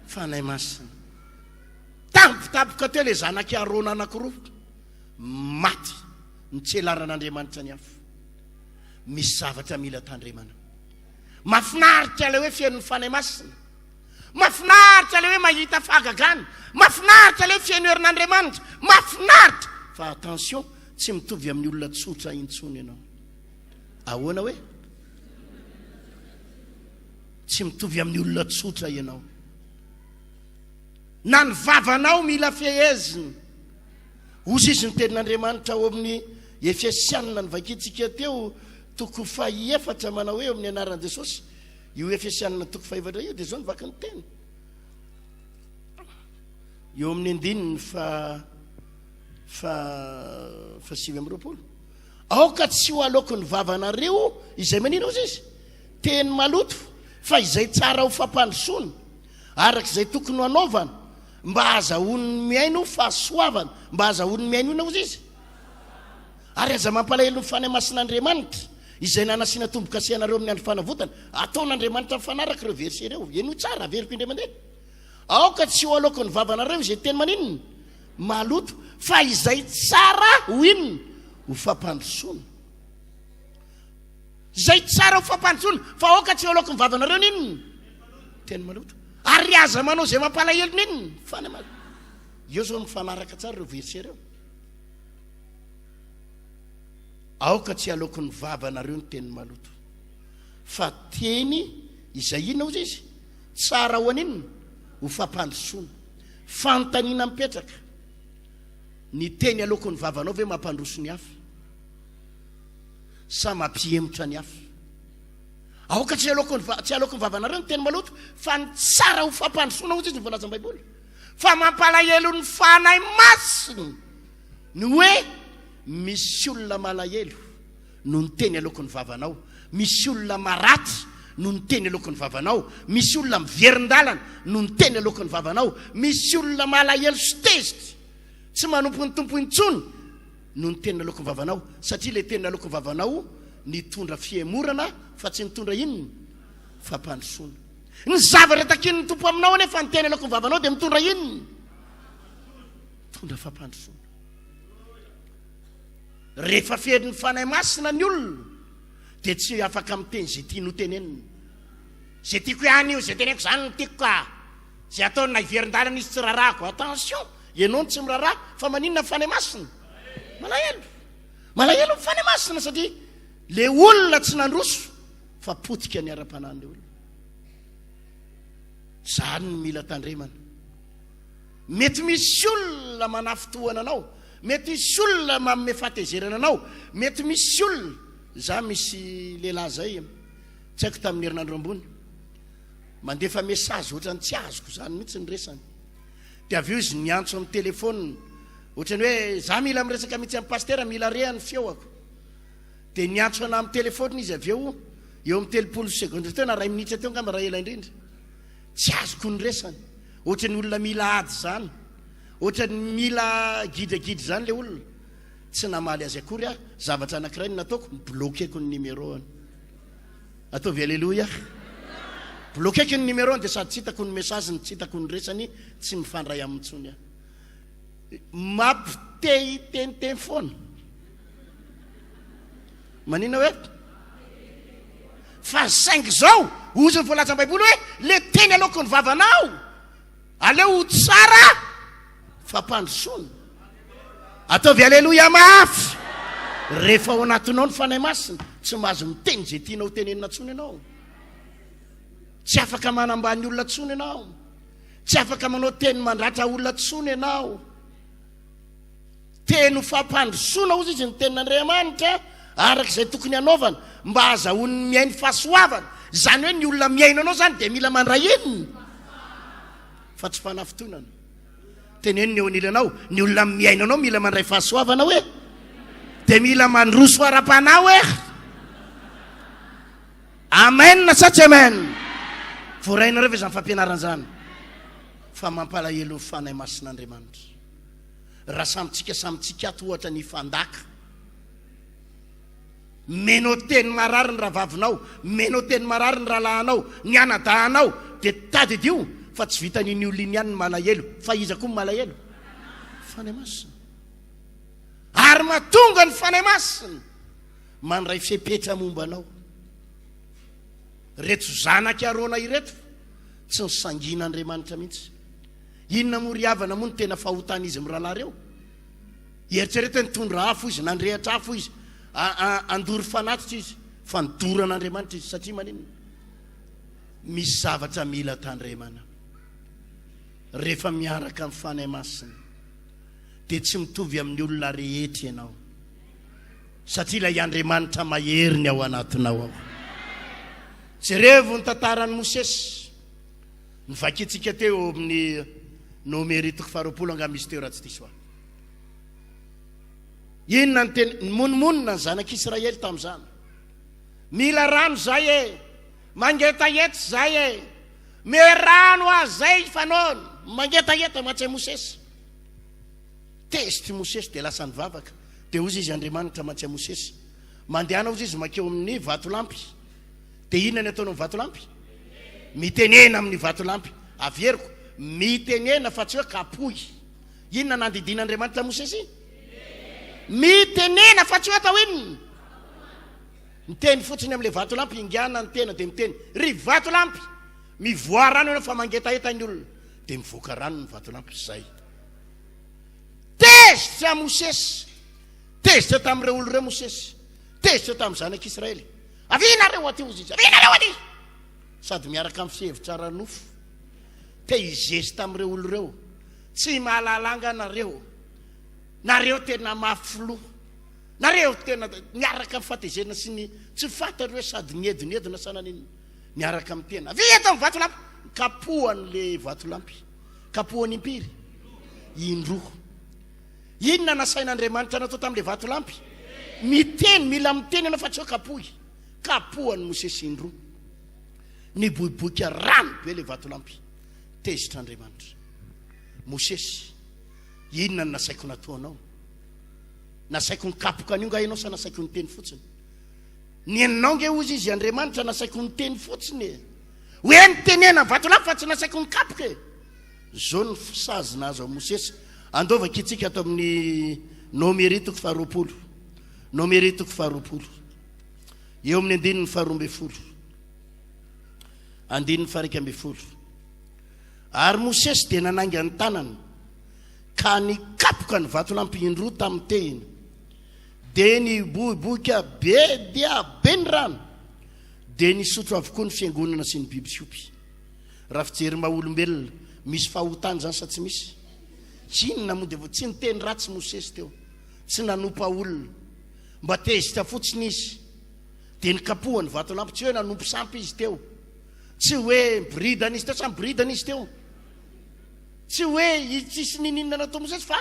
Fanahy Masina. Tampotampoka teo ilay zanak'i Arona anankiroa, maty, nitselaran'Andriamanitra ny afo. Misy zavatra mila tandremana. Mahafinaritra ilay hoe feno ny Fanahy Masina. Mahafinaritra ilay hoe mahita fahagagana. Mahafinaritra ilay hoe feno herin'Andriamanitra. Mahafinaritra! Fa attention, tsy mitovy amin'ny olona tsotra intsony ianao. Ahoana hoe? Tsy mitovy amin'ny olona tsotra ianao. Na ny vavanao mila fehezina. Hozy izy ny tenin'Andriamanitra ao amin'ny Efesianina novakintsika teo toko fahefatra manao hoe eo amin'ny anaran'i Jesosy. Io Efesianina toko fahefatra io dia izao ny vaky ny teny. Eo amin'ny andininy fa fa fa 29. Aoka tsy ho aloky ny vavanareo izay manina hozy izy? Teny maloto, fa izay tsara ho fampandrosoana, araka izay tokony ho anaovana, mba hahazahoan'ny mihaino fahasoavana, mba hahazahoan'ny mihaino inona hozy izy? Ary aza mampalahelo ny Fanahy Masin'Andriamanitra, izay nanasiana tombo-kase anareo amin'ny andro fanavotana. Ataon'Andriamanitra mifanaraka ireo verset ireo. Henoy tsara, averiko indray mandeha. Aoka tsy ho aloky ny vavanareo izay teny maninona? Maloto, fa izay tsara ho inona? Ho fampandrosoana. Izay tsara ho fampandrosoana, fa aoka tsy ho aloky ny vavanareo ny inona? Teny maloto. Ary aza manao izay mampalahelo ny inona? Fanahy Masina. Eo izao mifanaraka tsara ireo verset ireo. Aoka tsy aloky ny vavanareo ny teny maloto, fa teny izay inona hozy izy? Tsara ho an'inona? Ho fampandrosoana. Fanontaniana mipetraka, Ny teny aloaky ny vavanao ve mampandroso ny hafa? Sa mampihemotra ny hafa? Aoka tsy aloaky ny tsy aloaky ny vavanareo ny teny maloto, fa ny tsara ho fampandrosoana hozy izy ny voalazan'ny Baiboly. Fa mampalahelo ny Fanahy Masina ny hoe misy olona malahelo. noho ny teny aloaky ny vavanao, misy olona maratra noho ny teny aloaky ny vavanao, misy olona miverin-dalana noho ny teny aloaky ny vavanao, misy olona malahelo sy tezitra tsy manompo ny Tompo intsony noho ny teny aloaky ny vavanao, satria ilay teny aloaky ny vavanao nitondra fihemorana fa tsy nitondra inona? Fampandrosoana. Ny zavatra takian'ny Tompo aminao anefa ny teny aloaky ny vavanao dia mitondra inona? Mitondra fampandrosoana. Rehefa ferin'ny Fanahy Masina ny olona dia tsy afaka miteny izay tiany ho tenenina. Izay tiako ihany io, izay teneniko izany no tiako ka. Izay ataony na hiverin-dalana izy tsy rarahako. Attention, ianao no tsy miraharaha fa maninona ny Fanahy Masina? Malahelo. Malahelo ny Fanahy Masina satria le olona tsy nandroso fa potika ny ara-panahin'ilay olona. Izany no mila tandremana. Mety misy olona manafintohana anao, mety hisy olona manome fahatezerana anao, mety misy olona, za misy lehilahy zay, tsy haiko tamin'ny herinandro ambony, mandefa message ohatran'ny tsy azoko zany mihitsy ny resany, dia avy eo izy niantso amin'ny téléphone, ohatran'ny hoe za mila miresaka mihitsy amin'ny pasitera, mila re ny feoako, dia niantso anah amin'ny téléphone izy avy eo, eo amin'ny 30 segondra teo na iray minitra teo angamba raha ela indrindra, Tsy azoko ny resany. Ohatran'ny olona mila ady izany. Ohatran'ny mila gidragidra izany ilay olona. Tsy namaly azy akory aho. Zavatra anankiray no nataoko, ni-bloquer-ko ny numéro-ny. Ataovy Alléluia. Bloquer-ko ny numéro-ny dia sady tsy hitako ny message-ny, tsy hitako ny resany, tsy mifandray aminy intsony aho. Mampite hiteniteny foana. Maninona hoe? Fa saingy izao, hozy ny voalazan'ny Baiboly hoe, le teny aloaky ny vavanao, aleo ho tsara fampandrosoana. Ataovy aleloia mafy. Rehefa ao anatinao ny Fanahy Masina, tsy mahazo miteny izay tianao tenenina intsony ianao. Tsy afaka manambany olona intsony ianao. Tsy afaka manao teny mandratra olona intsony ianao. Teny ho fampandrosoana hozy izy ny tenin'Andriamanitra araka izay tokony hanaovana mba hahazahoan'ny mihaino fahasoavana. Izany hoe ny olona mihaino anao izany dia mila mandray inona? Fa tsy fanafintohinana. Teneno ny eo anilanao, ny olona mihaino anao mila mandray fahasoavana hoe? Dia mila mandroso ara-panahy hoe? Amen sa tsy amen? Voarainareo ve izany fampianarana izany? Fa mampalahelo ny Fanahy Masin'Andriamanitra. Raha samy tsika samy tsika ato ohatra ny hifandaka. Menao teny marary ny rahavavinao, menao teny marary ny rahalahinao, ny anadahinao, dia tadidio fa tsy vitan'iny olona iny ihany ny malahelo, fa iza koa no malahelo? Fanahy Masina. Ary mahatonga ny Fanahy Masina mandray fepetra momba anao. Reto zanak'i Arona ireto tsy nisangian'Andriamanitra mihitsy. Inona moa ry havana moa no tena fahotan'izy mirahalahy ireo? Eritrereto hoe nitondra afo izy, nandrehitra afo izy, handoro fanatitra izy, fa nidoran'Andriamanitra izy. Satria maninona? Misy zavatra mila tandremana. Rehefa miaraka amin'ny Fanahy Masina, dia tsy mitovy amin'ny olona rehetra ianao. Satria ilay Andriamanitra mahery ny ao anatinao ao. Jerevo ny tantaran'i Mosesy. Novakintsika teo amin'ny Nomery toko faharoapolo angaha misy teo raha tsy diso aho. Inona ny teny nimonomonona ny zanak'Israely tamin'izany? Mila rano zay e! Mangetaheta zay e! Me rano azy zay fanaony! Mangetaheta mantsy Mosesy. Tezitra i Mosesy dia lasa nivavaka. Dia hozy izy Andriamanitra mantsy Mosesy. Mandehana hozy izy makeo amin'ny vatolampy. Dia inona ny ataonao amin'ny vatolampy? Mitenena amin'ny vatolampy. Averiko, mitenena fa tsy hoe kapohy. Inona nandidian'Andriamanitra Mosesy? Mitenena fa tsy hoe atao inona? Miteny fotsiny amin'ilay vatolampy, ingana ny tena dia miteny, ry vatolampy, mivoaha rano ianao fa mangetaheta ny olona. Dia mivoaka rano ny vatolampy, izay. Tezitra Mosesy. Tezitra tamin'ireo olona ireo Mosesy. Tezitra tamin'ny zanak'Israely. Avia nareo aty hozy izy, avia nareo aty! Sady miaraka amin'ny fihevitra ara-nofo. Te hizesta amin'ireo olona ireo. Tsy mahalala anga nareo. Nareo tena mafy loha. Nareo tena miaraka amin'ny fahatezerana sy ny tsy fantany hoe sady niedinedina sa naninona. Miaraka amin'ny tena. Avia eto amin'ny vatolampy. Kapohany le vatolampy. Kapohany impiry? Indroa. Inona nasain'Andriamanitra natao tamin'ilay vatolampy? Miteny, mila miteny ianao fa tsy hoe kapohy. Kapohan'i Mosesy indroa. Niboiboika rano be ilay vatolampy. Tezitra Andriamanitra. Mosesy, inona no nasaiko nataonao? Nasaiko nikapoka an'io nga ianao sa nasaiko niteny fotsiny? Ny anao nge hozy izy Andriamanitra nasaiko niteny fotsiny e. Hoe nitenena vatolampy fa tsy nasaiko nikapoka e. Izao ny sazy nahazo an'i Mosesy. Andao vakintsika ato amin'ny Nomery toko faharoapolo. Nomery toko faharoapolo. Eo amin'ny andininy faharoa ambin'ny folo. Andininy faha-11. Ary Mosesy dia nanainga ny tanany ka nikapoka ny vatolampy indroa tamin'ny tehina. Dia niboiboika be dia be ny rano. Dia nisotro avokoa ny fiangonana sy ny biby fiompy. Raha fijery maha olombelona, misy fahotana izany sa tsy misy? Inona moa dia tsy niteny ratsy Mosesy teo, tsy nanompa olona, mba tezitra fotsiny izy, dia nikapohany vatolampy, tsy hoe nanompo sampy izy teo, tsy hoe miboridana izy teo sa miboridana izy teo, tsy hoe tsisy nininona natao Mosesy fa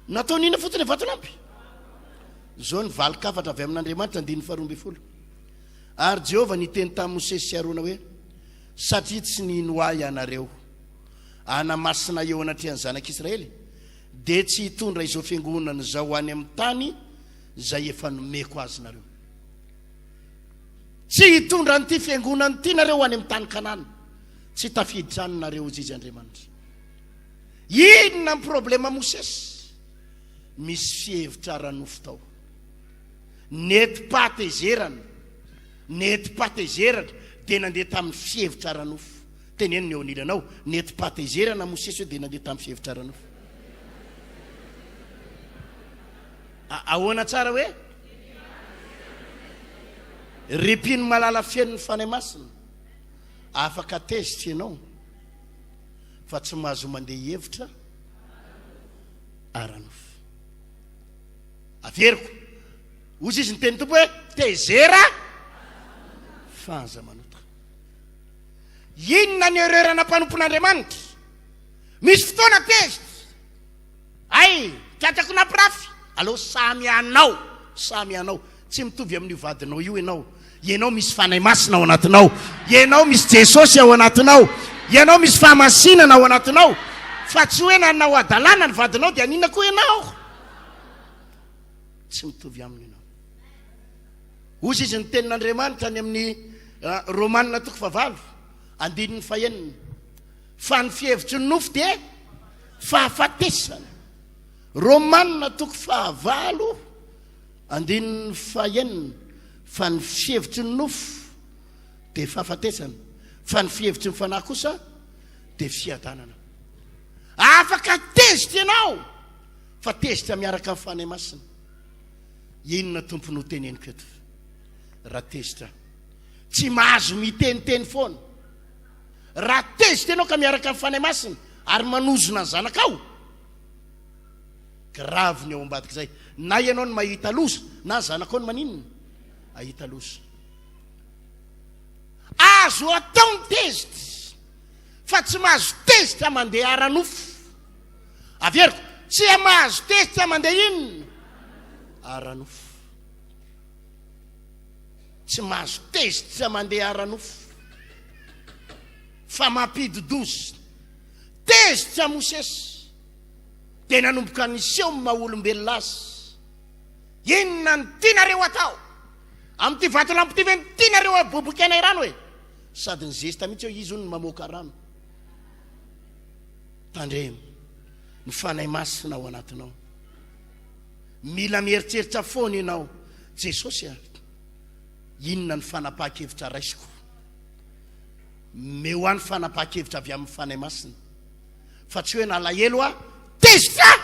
nataony inona fotsiny vatolampy. Izao ny valin-kafatra avy amin'Andriamanitra andininy faharoa ambin'ny folo. Ary Jehovah niteny tamin'i Mosesy sy Arona hoe, Satria tsy nino Ahy ianareo, hanamasina eo anatrehan'ny zanak'Israely, dia tsy hitondra izao fiangonana izao ho any amin'ny tany izay efa nomeko azy nareo. Tsy hitondra an'ity fiangonana ity nareo ho any amin'ny tany Kanana. Tsy tafiditra any nareo, hoy Izy Andriamanitra. Inona ny problema Mosesy? Misy fihevitra ara-nofo tao. Nentim-pahatezerana. Nentim-pahatezerana dia nandeha tamin'ny fihevitra ara-nofo. Teneno ny eo anilanao, nentim-pahatezerana Mosesy hoe dia nandeha tamin'ny fihevitra ara-nofo. Ahoana tsara hoe? Ry mpino malala feno ny Fanahy Masina, afaka tezitra ianao fa tsy mahazo mandeha hevitra ara-nofo. Averiko. Hozy izy niteny Tompo hoe, Tezera fa aza manota. Inona ny erreur-na mpanompon'Andriamanitra? Misy fotoana tezitra. Ay, tratrako nampirafy. Aleo samy anao, samy anao. Tsy mitovy amin'io vadinao io ianao. Ianao misy Fanahy Masina ao anatinao. Ianao misy Jesosy ao anatinao. Ianao misy fahamasinana ao anatinao. Fa tsy hoe nanao hadalana ny vadinao dia haninona koa ianao? Tsy mitovy aminy ianao. Hozy izy ny tenin'Andriamanitra any amin'ny ah, Romanina toko fahavalo, andininy fahenina. Fa ny fihevitry ny nofo dia fahafatesana. Romanina toko fahavalo, andininy fahenina. Fa ny fihevitry ny nofo dia fahafatesana, fa ny fihevitry ny fanahy kosa dia fiadanana. Afaka tezitra ianao, fa tezitra miaraka amin'ny Fanahy Masina. Inona Tompo no teneniko eto? Raha tezitra, tsy mahazo miteniteny foana. Raha tezitra ianao ka miaraka amin'ny Fanahy Masina ary manozona ny zanakao, grave ny ao ambadik'izay. Na ianao no mahita loza, na ny zanakao no maninona? Ahita loza. Azo atao ny tezitra, fa tsy mahazo tezitra mandeha ara-nofo. Averiko, tsy mahazo tezitra mandeha inona? Ara-nofo. Tsy mahazo tezitra mandeha ara-nofo. Fa mampidi-doza. Tezitra Mosesy, dia nanomboka niseho ny maha olombelona azy. Inona no tianareo atao? Amin'ity vatolampy ity ve no tianareo habobokianay rano e? Sady nizesta mihitsy hoe izy hono no mamoaka rano. Tandremo ny Fanahy Masina ao anatinao. Mila mieritreritra foana ianao. Jesosy a, inona ny fanapahan-kevitra raisiko? Meo ahy ny fanapahan-kevitra avy amin'ny Fanahy Masina. Fa tsy hoe nalahelo aho, tezitra aho!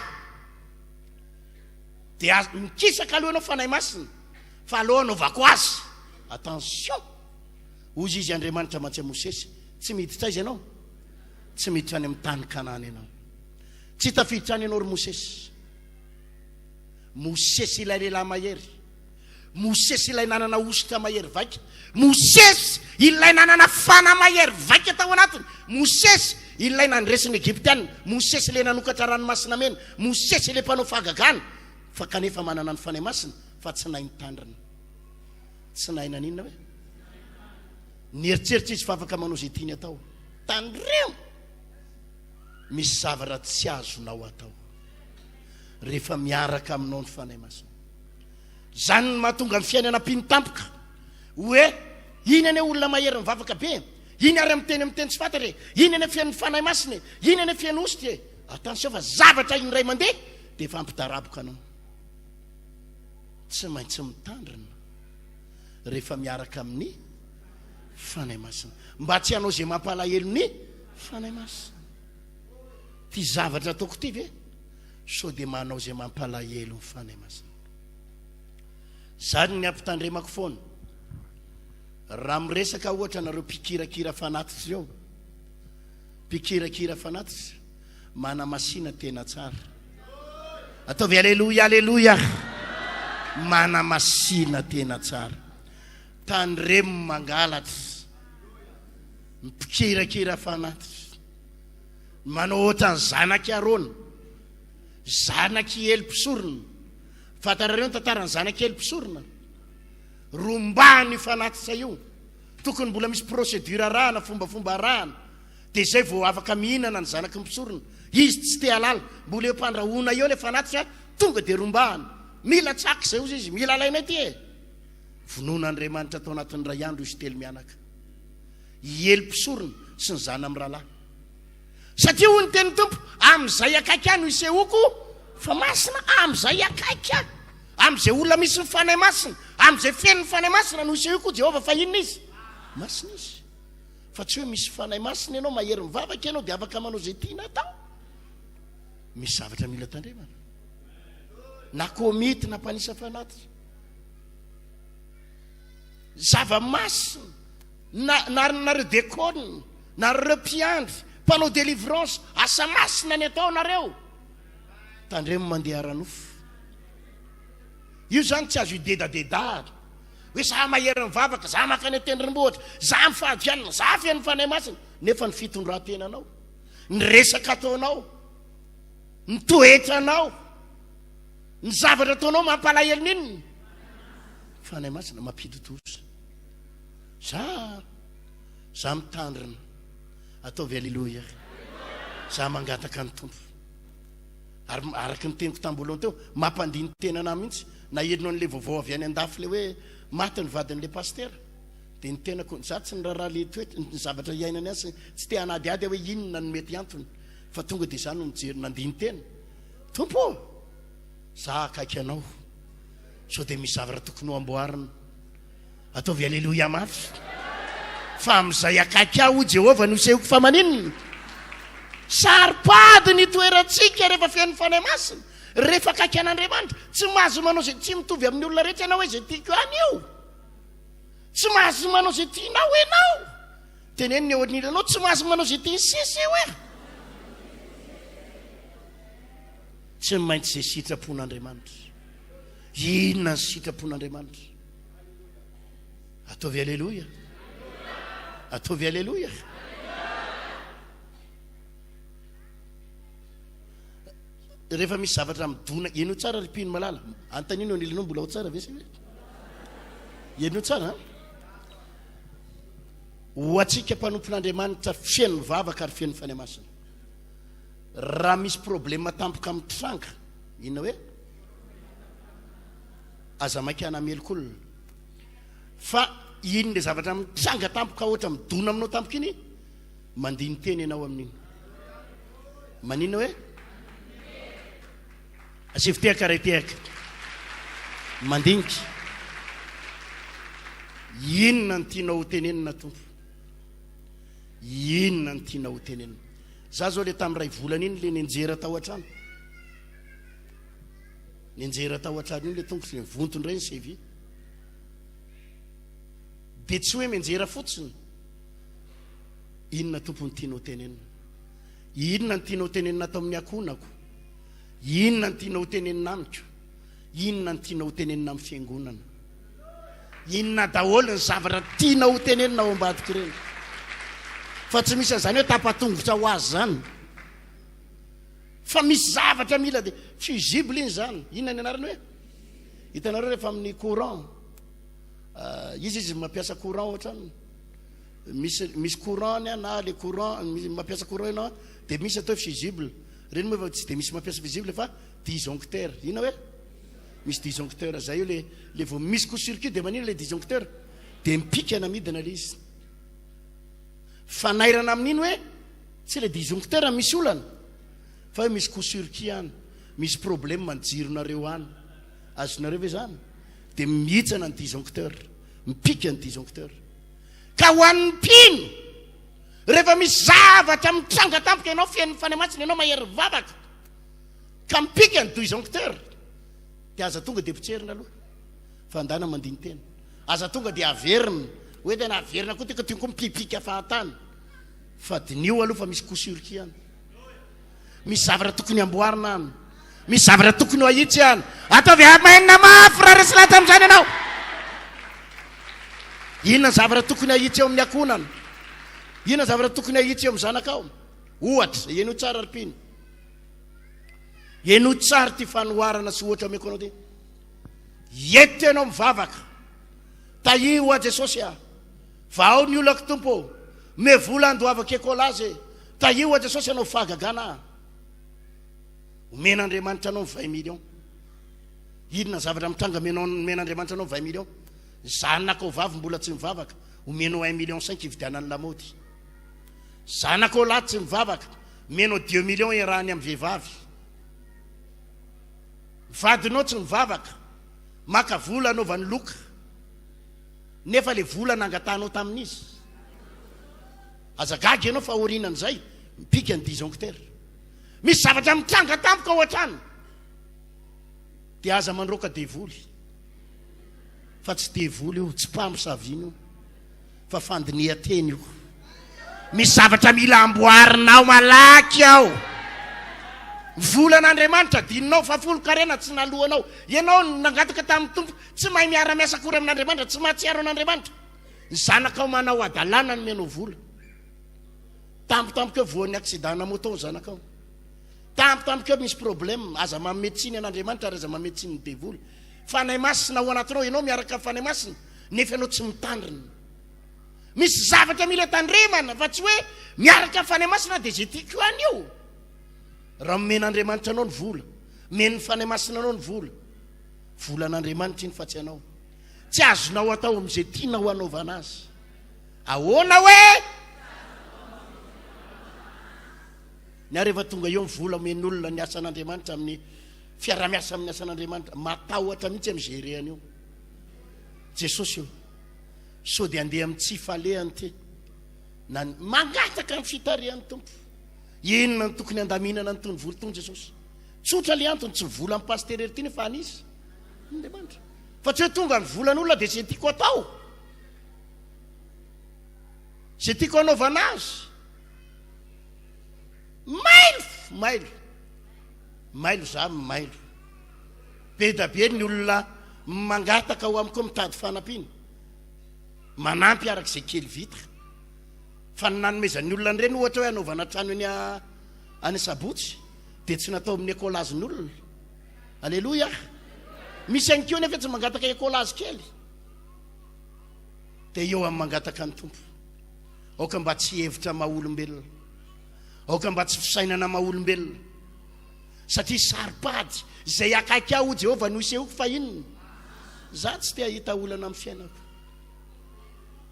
Dia mikisaka aloha ianao Fanahy Masina, fa aleo anaovako azy. Attention! Hozy izy Andriamanitra mantsy an'i Mosesy, tsy miditra aiza ianao? Tsy miditra any amin'ny tany Kanana ianao. Tsy tafiditra any ianao ry Mosesy. Mosesy ilay lehilahy mahery. Mosesy ilay nanana hosotra mahery vaika. Mosesy ilay nanana fanahy mahery vaika tao anatiny. Mosesy ilay nandresy ny Egyptiana. Mosesy ilay nanokatra ranomasina mena. Mosesy ilay mpanao fahagagana. Fa kanefa manana ny Fanahy Masina fa tsy nahay nitandrina. Tsy nahay naninona hoe? Nieritreritra izy fa afaka manao izay tiany atao. Tandremo! Misy zavatra tsy azonao atao rehefa miaraka aminao ny Fanahy Masina. Izany no mahatonga ny fiainana mpino tampoka hoe iny anie olona mahery mivavaka be e, iny ary miteny amin'ny teny tsy fantatra e, iny anie feno ny Fanahy Masina e, iny anie feno hosotra e. Attention fa zavatra indray mandeha dia efa ampidaraboka anao. Tsy maintsy mitandrina rehefa miaraka amin'ny Fanahy Masina. Mba tsy hanao izay mampalahelo ny Fanahy Masina. Ty zavatra ataoko ty ve? Sao dia manao izay mampalahelo ny Fanahy Masina. Zany ny ampitandremako foana. Raha miresaka ohatra nareo mpikirakira fanatitra ireo, mpikirakira fanatitra, manamasina tena tsara. Ataovy aleloia aleloia. Manamasina tena tsara. Tandremo mangalatra. Mpikirakira fanatitra. Manao ohatran'ny zanak'i Arona, zanak'i Ely mpisorona. Fantarareo ny tantaran'ny zanak'i Ely mpisorona? Rombahany io fanatitra io. Tokony mbola misy procédure arahana, fombafomba arahana. Dia izay vao afaka mihinana ny zanaky ny mpisorona. Izy tsy te halala. Mbola eo am-pandrahoana eo ilay fanatitra, tonga dia rombahana. Mila tsaky izay hozy izy, mila alainay ity e! Vonoin'Andriamanitra tao anatin'ny iray andro izy telo mianaka. I Ely mpisorona sy ny zanany mirahalahy. Satria hoy ny tenin'ny Tompo, amin'izay akaiky ahy no isehoako fa masina, amin'izay akaiky ahy, amin'izay olona misy ny Fanahy Masina, amin'izay feno ny Fanahy Masina no isehoako Jehovah fa inona izy? Masina izy. Fa tsy hoe misy Fanahy Masina ianao, mahery mivavaka ianao dia afaka manao izay tiana atao. Misy zavatra mila tandremana. Na komity na mpanisa fanatitra. Zava-masina. Na na nareo dekona, nareo mpiandry, mpanao délivrance, asa masina ny atao nareo. Tandremo mandeha ara-nofo. Io zany tsy azo idedadedahana. Hoe za mahery mivavaka, za mankany an-tendrombohitra, za mifady hanina, za feno Fanahy Masina. Nefa ny fitondran-tenanao, ny resaka ataonao, ny toetranao, ny zavatra ataonao mampalahelo n'inona? Fanahy Masina mampidi-doza. Za, za mitandrina. Ataovy aleloia. Za mangataka ny Tompo. Ary araka ny teniko tamboalohany teo, mampandini-tena anah mihitsy. Naheno an'le vaovao avy any andafy le hoe maty ny vadin'le pasitera. Dia ny tenako, za tsy niraharaha le toetra, ny zavatra iainany any, tsy te hanadihady aho hoe inona no mety antony. Fa tonga dia za no nijery, nandini-tena. Tompo ô! Za akaiky anao. Sao dia misy zavatra tokony ho amboarina. Ataovy aleloia mafy. Fa amin'izay akaiky ahy, hoy Jehovah, no isehoko fa maninona? Saro-pady ny toerantsika rehefa feno Fanahy Masina, rehefa akaiky an'Andriamanitra. Tsy mahazo manao izay tsy mitovy amin'ny olona rehetra ianao hoe izay tiako ihany io. Tsy mahazo manao izay tianao ianao. Teneno ny eo anilanao, tsy mahazo manao izay tian'ny sisa io e. Tsy maintsy izay sitrapon'Andriamanitra. Inona ny sitrapon'Andriamanitra? Ataovy aleloia. Ataovy aleloia. Rehefa misy zavatra midona, henoy tsara ry mpino malala. Antanio ny anilanao mbola ao tsara ve sa hoe? Henoy tsara. Ho antsika mpanompon'Andriamanitra feno vavaka ary feno Fanahy Masina. Raha misy problème tampoka mitranga, inona hoe? Aza maika hanameloka olona. Fa iny le zavatra mitranga tampoka ohatra midona aminao tampoka iny, mandini-tena ianao amin'iny. Maninona hoe? Asivo tehaka ray tehaka. Mandinika. Inona no tianao ho tenenina Tompo? Inona no tianao ho tenenina? Za zao le tamin'ny ray volana iny le nenjera tao an-trano. Nianjera tao an-trano iny le tongotro dia nivonto indray ny cheville. Dia tsy hoe mianjera fotsiny. Inona Tompo no tianao tenenina? Inona no tianao tenenina ato amin'ny ankohonako? Inona no tianao tenenina amiko? Inona no tianao tenenina amin'ny fiangonana? Inona daholo ny zavatra tianao ho tenenina ao ambadik'ireny? Fa tsy misy an'izany hoe tapa-tongotra ho azy izany. Fa misy zavatra mila de fusible iny zany. Inona ny anarany hoe? Hitanareo rehefa amin'ny courant. Euh, izy izy mampiasa courant ohatrany. Misy misy courant ny na le courant mampiasa courant ianao de misy atao fusible. Reny moa efa tsy de misy mampiasa fusible fa disjoncteur. Inona hoe? Misy disjoncteur zay io le le vao misy court circuit de manina le disjoncteur? De mipika na midina le izy. Fanairana amin'iny hoe Tsy le disjoncteur misy olana fa hoe misy coup-circuit any, misy problème ny jironareo any. Azonareo ve zany? Dia mihitsana ny disjoncteur, mipika ny disjoncteur. Ka ho an'ny mpino, rehefa misy zavatra mitranga tampoka ianao feno ny Fanahy Masina, ianao mahery vavaka, ka mipika ny disjoncteur, dia aza tonga dia potserina aloha, fa andana mandini-tena. Aza tonga dia averina, hoe tena averina koa tika, tiako mipipika fahatany. Fa diniho aloha fa misy coup circuit any. Misy zavatra tokony amboarina any. Misy zavatra tokony ho ahitsy any. Ataovy amen mafy raha resy lahatra amin'izany ianao. Inona ny zavatra tokony ahitsy eo amin'ny ankohonana? Inona ny zavatra tokony ahitsy eo amin'ny zanakao? Ohatra, henoy tsara ry mpino. Henoy tsara ity fanoharana sy ohatra omeko anao ity. Eto ianao mivavaka. Tahio hoa Jesosy ah. Vahao ny olako Tompo ô! Omeo vola handoavako écolage e! Tahio aho Jesosy hanao fahagagana aho. Omen'Andriamanitra anao ny 20 millions. Inona zavatra mitranga omenao omen'Andriamanitra anao 20 millions? Zanakao vavy mbola tsy mivavaka, omenao 1 million 5 hividianany lamaody. Zanakao lahy tsy mivavaka, omenao 2 millions iarahany amin'ny vehivavy. Vadinao tsy mivavaka, maka vola anaovany loka. Nefa le vola nangatahanao tamin'izy. Aza gaga ianao fa aorianan'izay, mipika ny disjoncteur. Misy zavatra mitranga tampoka ao an-trano. Dia aza mandroaka devoly. Fa tsy devoly io, tsy mpamosavina io. Fa fandinihan-tena io. Misy zavatra mila amboarinao malaky ao. Volan'Andriamanitra adinonao fa folon-karena tsy naloanao. Ianao nangataka tamin'ny Tompo, tsy mahay miara-miasa akory amin'Andriamanitra, tsy mahatsiaro an'Andriamanitra. Ny zanakao manao hadalana nomenao vola. Tampotampoka eo voan'ny accident-na moto ny zanakao. Tampotampoka eo misy problème, aza manome tsiny an'Andriamanitra ary aza manome tsiny ny devoly. Fanahy Masina ao anatinao, ianao miaraka amin'ny Fanahy Masina, nefa ianao tsy mitandrina. Misy zavatra mila tandremana fa tsy hoe miaraka amin'ny Fanahy Masina dia izay tiako ihany io. Raha omen'Andriamanitra anao ny vola, omen'ny Fanahy Masina anao ny vola, volan'Andriamanitra iny fa tsy anao. Tsy azonao atao amin'izay tianao hanaovana azy. Ahoana hoe? Ny ahy rehefa tonga eo ny vola omen'olona ny asan'Andriamanitra amin'ny fiarahamiasa amin'ny asan'Andriamanitra, matahotra mihitsy amin'ny gérer an'io. Jesosy ô, sao dia andeha amin'ny tsy falehany ity. Na mangataka ny fitarihan'ny Tompo. Inona no tokony handaminana an'itony vola itony Jesosy? Tsotra le antony, tsy volan'ny pasitera ery ity nefa an'iza? Andriamanitra. Fa tsy hoe tonga ny volan'olona dia izay tiako atao. Izay tiako hanaovana azy. Mailo, mailo. Mailo za mailo. Be da be ny olona mangataka ao amiko mitady fanampiana. Manampy araka izay kely vita. Fa ny nanomezan'ny olona an'ireny ohatra hoe hanaovana trano eny any Sabotsy dia tsy natao amin'ny écolage-n'olona. Aleloia! Misy ihany koa nefa tsy mangataka écolage kely. Dia eo amin'ny mangataka ny Tompo. Aoka mba tsy hevitra maha olombelona. Aoka mba tsy fisainana maha olombelona. Satria saro-pady izay akaiky ahy hoy Jehovah no isehoako fa inona? Za tsy te hahita olana amin'ny fiainako.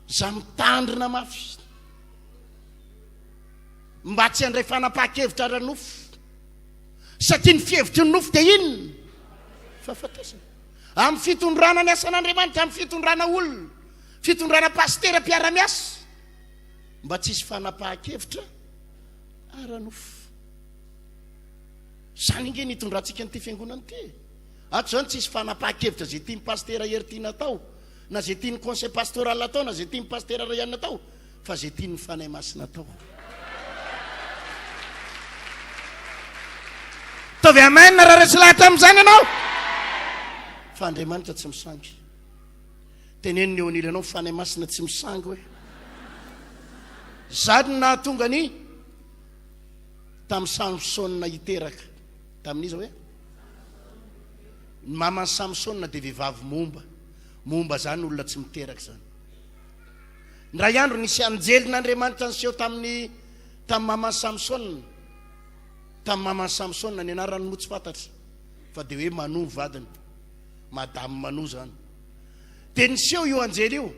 Za mitandrina mafy mba tsy handray fanapahan-kevitra ara-nofo. Satria ny fihevitry ny nofo dia inona? Fahafatesana. Amin'ny fitondrana ny asan'Andriamanitra, amin'ny fitondrana olona, fitondrana pasitera mpiara-miasa, mba tsy hisy fanapahan-kevitra ara-nofo. Izany ange ny hitondrantsika an'ity fiangonana ity. Ato izany tsy hisy fanapahan-kevitra izay tian'ny pasitera Hery tiana atao, na izay tian'ny conseil pastoral atao, na izay tian'ny pasitera Rayan atao, fa izay tian'ny Fanahy Masina atao. Ataovy amen raha resy lahatra amin'izany ianao. Fa Andriamanitra tsy misangy. Teneno ny eo anilanao, Fanahy Masina tsy misangy hoe. Zany no nahatonga ny tamin'i Samsona hiteraka. Tamin'iza hoe? Ny maman'i Samsona dia vehivavy momba. Momba zany olona tsy miteraka zany. Indray andro nisy anjelin'Andriamanitra niseho tamin'ny tamin'ny maman'i Samsona. Tamin'ny maman'i Samsona, ny anarany moa tsy fantatra fa dia hoe Manoa ny vadiny. Madame Manoa zany. Dia niseho io anjely io.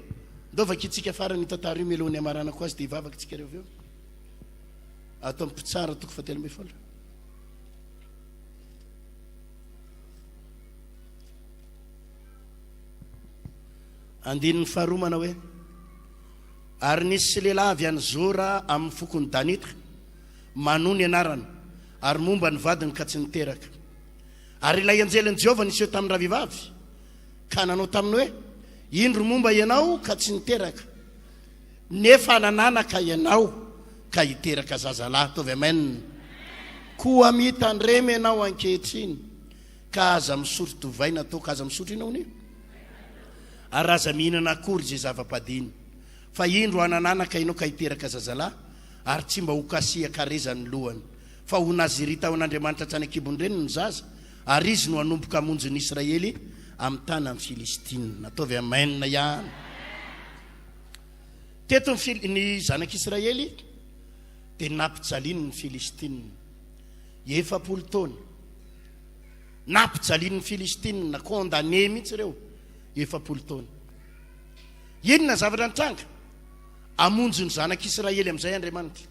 Ndao vakintsika farany io tantara io mialohan'ny hamaranako azy dia hivavaka tsika reo avy eo. Ato amin'ny Mpitsara toko fahatelo ambinifolo. Andininy faharoa manao hoe, Ary nisy lehilahy avy any Zora amin'ny fokon'i Danita, Manoa ny anarany, ary momba ny vadiny ka tsy niteraka. Ary ilay anjelin'i Jehovah niseho tamin-dravehivavy, ka nanao taminy hoe, Indro momba ianao ka tsy niteraka, nefa nananaka ianao ka hiteraka zazalahy. Ataovy amen. Koa mitandrema ianao ankehitriny, ka aza misotro divay na toaka, aza misotro inona hono io? Ary aza mihinana akory izay zava-padiny. Fa indro hanananaka ianao ka hiteraka zazalahy, ary tsy mba ho kasihan-kareza ny lohany. Fa ho Nazirita ho an'Andriamanitra hatrany an-kibon-dreniny ny zaza, ary izy no hanomboka hamonjy ny Israely amin'ny tanan'ny Filistina. Ataovy amen ihany. Teto ny, Fil ny zanak'Israely dia nampijaliany ny Filistina. 40 taona. Nampijalian'ny Filistina, condamné mihitsy ireo, 40 taona. Inona ny zavatra nitranga? Hamonjy ny zanak'Israely amin'izay Andriamanitra.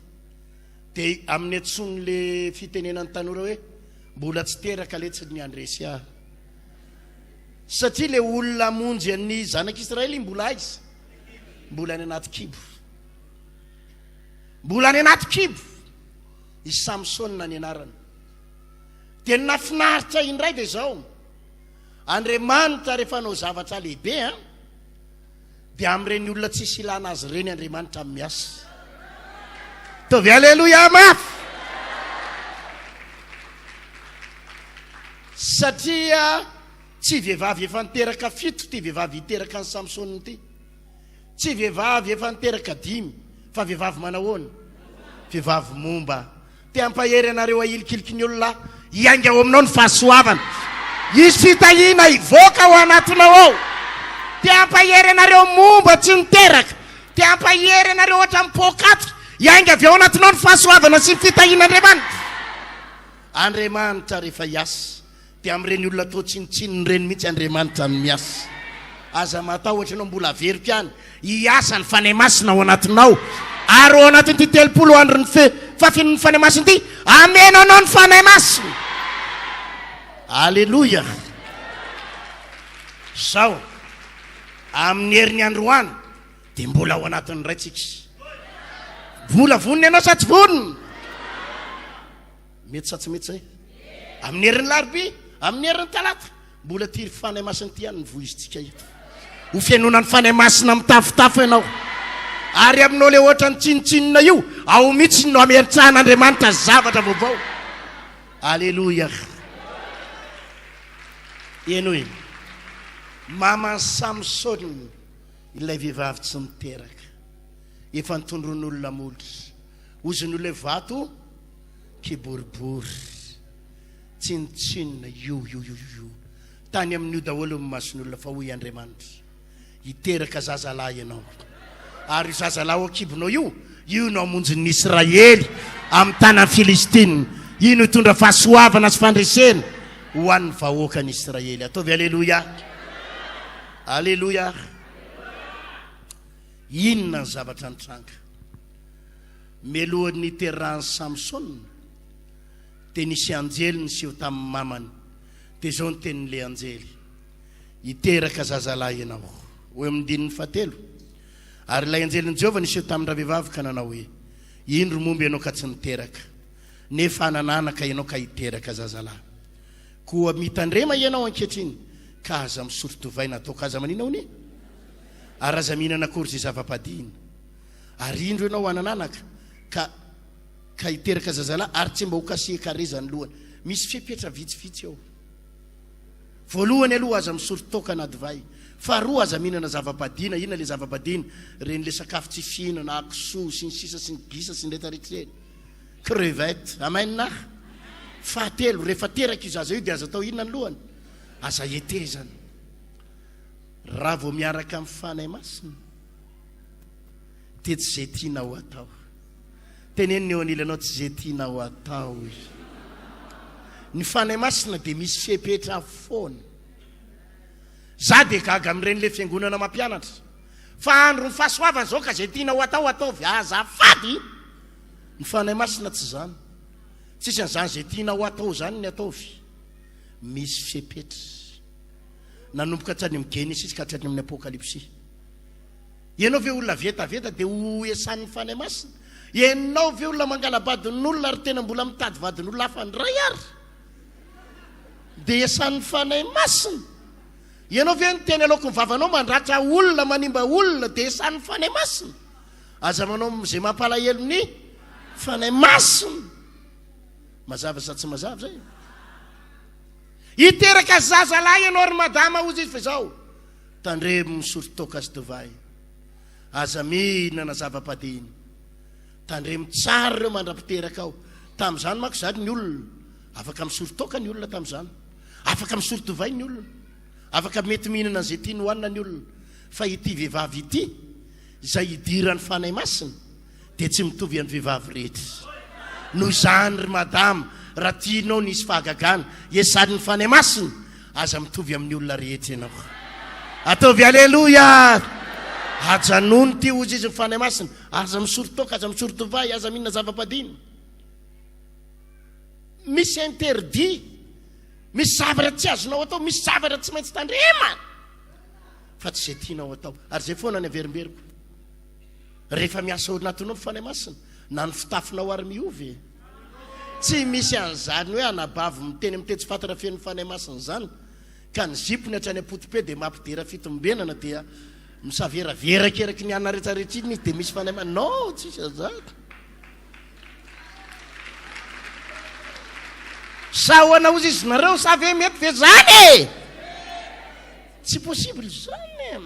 Dia amin'ny antsoin'le fitenenan'ny tanora hoe mbola tsy teraka letsy ny handresy ahy. Satria le olona hamonjy an'ny zanak'Israely mbola aiza? Mbola any anaty kibo. Mbola any anaty kibo. I Samsona ny anarany. Dia ny nahafinaritra indray dia izao, Andriamanitra rehefa hanao zavatra lehibe an, dia amin'ireny olona tsisy ilana azy ireny Andriamanitra miasa. Ataovy aleloia mafy! Satria tsy vehivavy efa niteraka fito ity vehivavy hiteraka an'i Samsona ity. Tsy vehivavy efa niteraka dimy, fa vehivavy manahoana? Vehivavy momba. Te hampahery anareo ahilikiliky ny olona aho, hiainga ao aminao ny fahasoavana. Hisy fitahiana hivoaka ao anatinao ao. Te hampahery anareo momba tsy niteraka. Te hampahery anareo ohatran'ny poakaty. Hiainga avy ao anatinao ny fahasoavana sy ny fitahian'Andriamanitra. Andriamanitra rehefa hiasa dia amin'ireny olona toa tsinontsinona ireny mihitsy Andriamanitra no miasa. Aza matahotra ianao, mbola averiko ihany, hiasa ny Fanahy Masina ao anatinao. Ary ao anatin'ity 30 andron'ny fe fafenon'ny Fanahy Masina ity, hameno anao ny Fanahy Masina. Aleloia. Zao, amin'ny herin'ny androany, dia mbola ao anatin'ny iray tsika. Mbola vonona ianao sa tsy vonona? Mety sa tsy mety zay? Amin'ny herin'ny larobia, amin'ny herin'ny talata, mbola ity Fanahy Masina ity ihany no voizintsika eto. Ho fenoina ny Fanahy Masina mitafotafo ianao. Ary aminao le ohatran'ny tsinontsinona io, ao mihitsy no ameritsahan'Andriamanitra zavatra vaovao. Aleloia. Henoy. Maman'i Samsona, ilay vehivavy tsy niteraka. Efa nitondron'olona molotra. Ozon'io ilay vato kiboribory. Tsinontsinona io io io io. Tany amin'io daholo ny mason'olona fa hoy Andriamanitra, hiteraka zazalahy ianao. Ary io zazalahy ao an-kibonao io, io no hamonjy ny Israely amin'ny tanan'ny Filistina. Io no hitondra fahasoavana sy fandresena ho an'ny vahoakan'i Israely. Ataovy aleloia. Aleloia. Inona ny zavatra nitranga? Mialohan'ny niterahan'i Samsona, dia nisy anjely niseho tamin'ny mamany. Dia izao ny tenin'ilay anjely, Hiteraka zazalahy ianao. Ho eo amin'ny andininy fahatelo. Ary ilay anjelin'i Jehovah niseho tamin-dravehivavy ka nanao hoe, Indro momba ianao ka tsy niteraka, nefa hanana anaka ianao ka hiteraka zazalahy. Koa mitandrema ianao ankehitriny, ka aza misotro divay na toaka, aza manina hono e? Ary aza mihinana akory izay zava-padihina. Ary indro ianao hanana anaka, ka ka hiteraka zazalahy, ary tsy mba ho kasihan-kareza ny lohany. Misy fepetra vitsivitsy ao. Voalohany aloha, aza misotro toaka na divay. Faharoa, aza mihinana zava-padina. Inona ilay zava-padina? Ireny ilay sakafo tsy fihinana, kisoa, sy ny sisa, sy ny gisa, sy ny rehetra rehetra ireny. Crevette. Amen. Fahatelo, rehefa teraka io zaza io dia aza atao inona ny lohany? Aza hetezana. Raha vao miaraka amin'ny Fanahy Masina, dia tsy izay tianao atao. Teneno ny eo anilanao tsy izay tianao atao izy. Ny Fanahy Masina dia misy fepetra foana. Za dia gaga amin'ireny le fiangonana mampianatra fa andron'ny fahasoavana izao ka izay tianao atao ataovy. Azafady! Ny Fanahy Masina tsy izany. Tsisy an'izany izay tianao atao izany ny ataovy. Misy fepetra. Nanomboka hatrany amin'ny Genesisy ka hatrany amin'ny Apokalypsy. Ianao ve olona vetaveta dia ho esan'ny Fanahy Masina? Ianao ve olona mangala-badin'olona ary tena mbola mitady vadin'olona hafa indray ary dia esan'ny Fanahy Masina? Ianao ve niteny aloaky ny vavanao mandratra olona, manimba olona dia esan'ny Fanahy Masina? Aza manao izay mampalahelo ny Fanahy Masina. Mazava sa tsy mazava izay? Hiteraka zazalahy ianao ry madama hozy izy fa izao Tandremo misotro toaka sy divay. Aza mihinana zava-padihina. Tandremo tsara ireo mandra-piteraka ao. Tamin'izany manko izany ny olona, afaka misotro toaka ny olona tamin'izany. Afaka misotro divay ny olona. Afaka mety mihinana an'izay tiany hohanina ny olona. Fa ity vehivavy ity, izay idiran'ny Fanahy Masina, dia tsy mitovy amin'ny vehivavy rehetra. Noho izany ry madama, raha tianao ny hisy fahagagana, iesarin'ny Fanahy Masina, aza mitovy amin'ny olona rehetra ianao. Ataovy aleloia! Ajanony ity hozy izy ny Fanahy Masina. Aza misoro toaka, aza misoro divay, aza mihinana zava-padina. Misy interdit, misy zavatra tsy azonao atao, misy zavatra tsy maintsy tandremana. Fa tsy izay tianao atao. Ary izay foana ny averimberiko. Rehefa miasa ao anatinao ny Fanahy Masina, na ny fitafinao ary miova e. Tsy misy an'izany hoe anabavy miteny amin'ny teny tsy fantatra feno Fanahy Masina izany, ka ny zipony hatrany am-poto-pe dia mampidera fitombenana dia misaveraveraka eraky ny anona rehetrarehetra iny izy dia misy Fanahy Masina. Non, tsisy an'izany. Sa ahoana ozy izy nareo, sa ve mety ve zany e? Tsy possible zany e.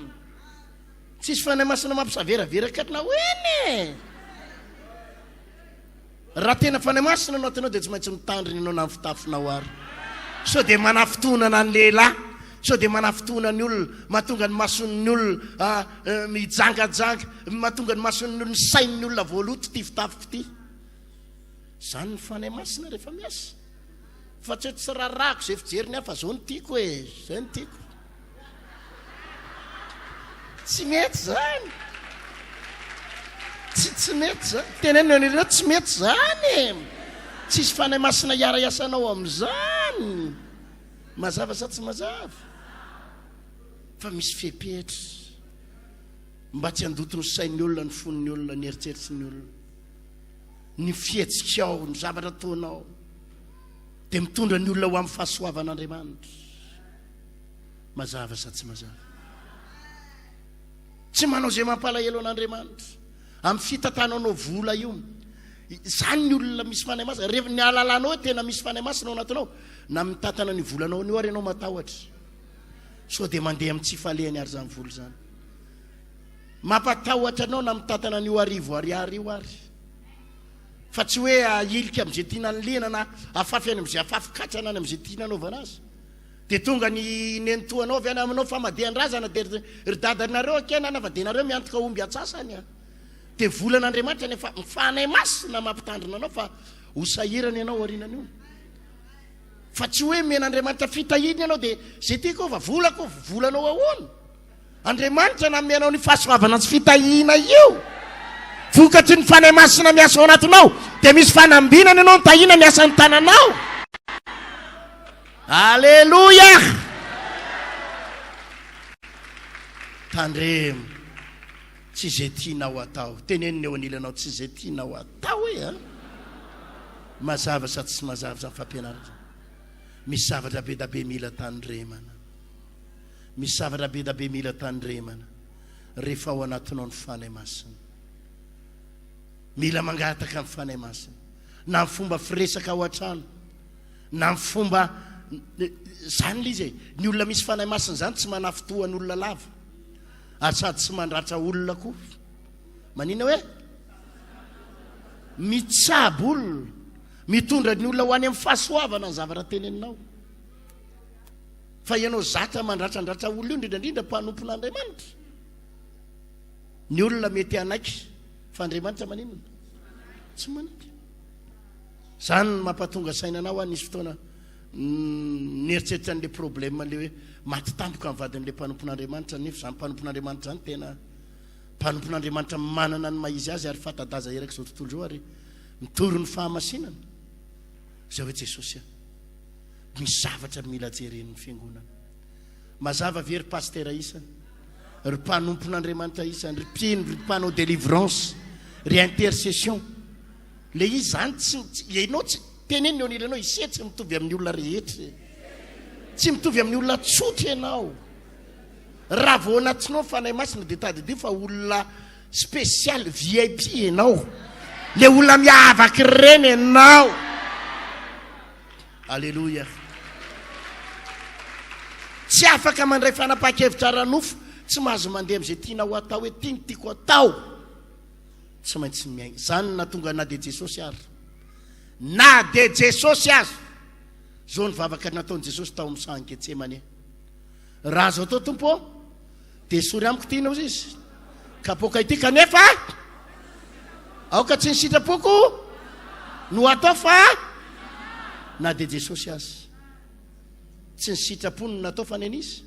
Tsisy Fanahy Masina mampisaveraveraka anao eny e! Raha tena Fanahy Masina no atinao dia tsy maintsy mitandrina ianao na ny fitafinao ary. Sao dia manafintohinana ny lehilahy, sao dia manafintohina ny olona, mahatonga ny mason'ny olona mijangajanga, mahatonga ny mason'ny olona, ny sain'ny olona voaloto ity fitafiko ity. Izany ny Fanahy Masina rehefa miasa. Fa tsy hoe tsy rarahako izay fijeriny aho fa zao no tiako e, zay no tiako. Tsy mety zany. Tsy tsy mety zany. Teneno eo an'ireo tsy mety zany e. Tsisy fanahy masina hiara-hiasanao amin'izany. Mazava sa tsy mazava? Fa misy fepetra mba tsy handoto ny sain'ny olona, ny fon'ny olona, ny eritreritry ny olona. Ny fihetsikao, ny zavatra ataonao dia mitondra ny olona ho amin'ny fahasoavan'Andriamanitra. Mazava sa tsy mazava? Tsy manao izay mampalahelo an'Andriamanitra. Amin'ny fitantananao vola io. Izany ny olona misy fanahy masina. Rehefa ny ahalalanao hoe tena misy fanahy masina ao anatinao, na mitantana ny volanao an'io ary ianao matahotra. Sao dia mandeha amin'ny tsy falehany ary izany vola izany. Mampatahotra anao na mitantana an'io arivo ariary io ary. Fa tsy hoe ahilika amin'izay tiana anilihana na afafy any amin'izay afafy katrana any amin'izay tiana anaovana azy. Dia tonga ny nenitoanao avy any aminao famadihan-drazana dia ry dadanareo akia nana fa dia nareo miantoka omby antsasany a. Dia volan'Andriamanitra nefa ny Fanahy Masina mampitandrina anao fa ho sahirana ianao aorianan'io. Fa tsy hoe omen'Andriamanitra fitahiana ianao dia izay tiako fa volako, volanao ahoana? Andriamanitra nanome anao ny fahasoavana sy fitahiana io. Vokatry ny Fanahy Masina miasa ao anatinao dia misy fanambinana ianao, ny tahiana miasa ny tananao. Aleloia! Tandremo, tsy izay tianao atao. Tenenina eo anilanao, tsy izay tianao atao e a! Mazava sa tsy mazava izany fampianarana izany? Misy zavatra be da be mila tandremana. Misy zavatra be da be mila tandremana rehefa ao anatinao ny Fanahy Masina. Mila mangataka ny Fanahy Masina. Na ny fomba firesaka ao an-trano, na ny fomba zany le izy e. Ny olona misy Fanahy Masina zany tsy manafintohan'olona lava. Ary sady tsy mandratra olona koa. Manina hoe? Mitsabo olona. Mitondra ny olona ho any amin'ny fahasoavana ny zavatra teneninao. Fa ianao zatra mandratrandratra olona io, indrindra indrindra mpanompon'Andriamanitra. Ny olona mety hanaiky fa Andriamanitra maninona? Tsy manaiky. Zany no mampatonga saina anao aho nisy fotoana nieritreritra an'le problème le hoe maty tampoka ny vadin'le mpanompon'Andriamanitra nefa izany mpanompon'Andriamanitra izany tena mpanompon'Andriamanitra manana ny maha izy azy ary fanta-daza erak'izao tontolo izao ary mitory ny fahamasinana. Izay hoe Jesosy a. Misy zavatra mila jeren'ny fiangonana. Mazava ve ry pasitera isany, ry mpanompon'Andriamanitra isany, ry mpino, ry mpanao délivrance, ry intercession. Le izy zany tsy, ianao tsy, teneno eo anilanao, ise tsy mitovy amin'ny olona rehetra e. Tsy mitovy amin'ny olona tsotra ianao. Raha vao anatinao ny Fanahy Masina dia tadidio fa olona spécial VIP ianao. Le olona miavaka ireny ianao. Aleloia. Tsy afaka mandray fanapahan-kevitra ara-nofo, tsy mahazo mandeha amin'izay tiana ho atao hoe ity no tiako atao. Tsy maintsy miaina. Izany no nahatonga na dia Jesosy ary. Na dia Jesosy aza. Izao ny vavaka nataon'i Jesosy tao amin'ny sahan'i Getsemane. Raha azo atao Tompo ô, dia esory amiko ity hozy izy. Kapoaka ity kanefa aoka tsy ny sitrapoko no atao fa na dia Jesosy aza. Tsy ny sitrapony no natao fa ny an'iza?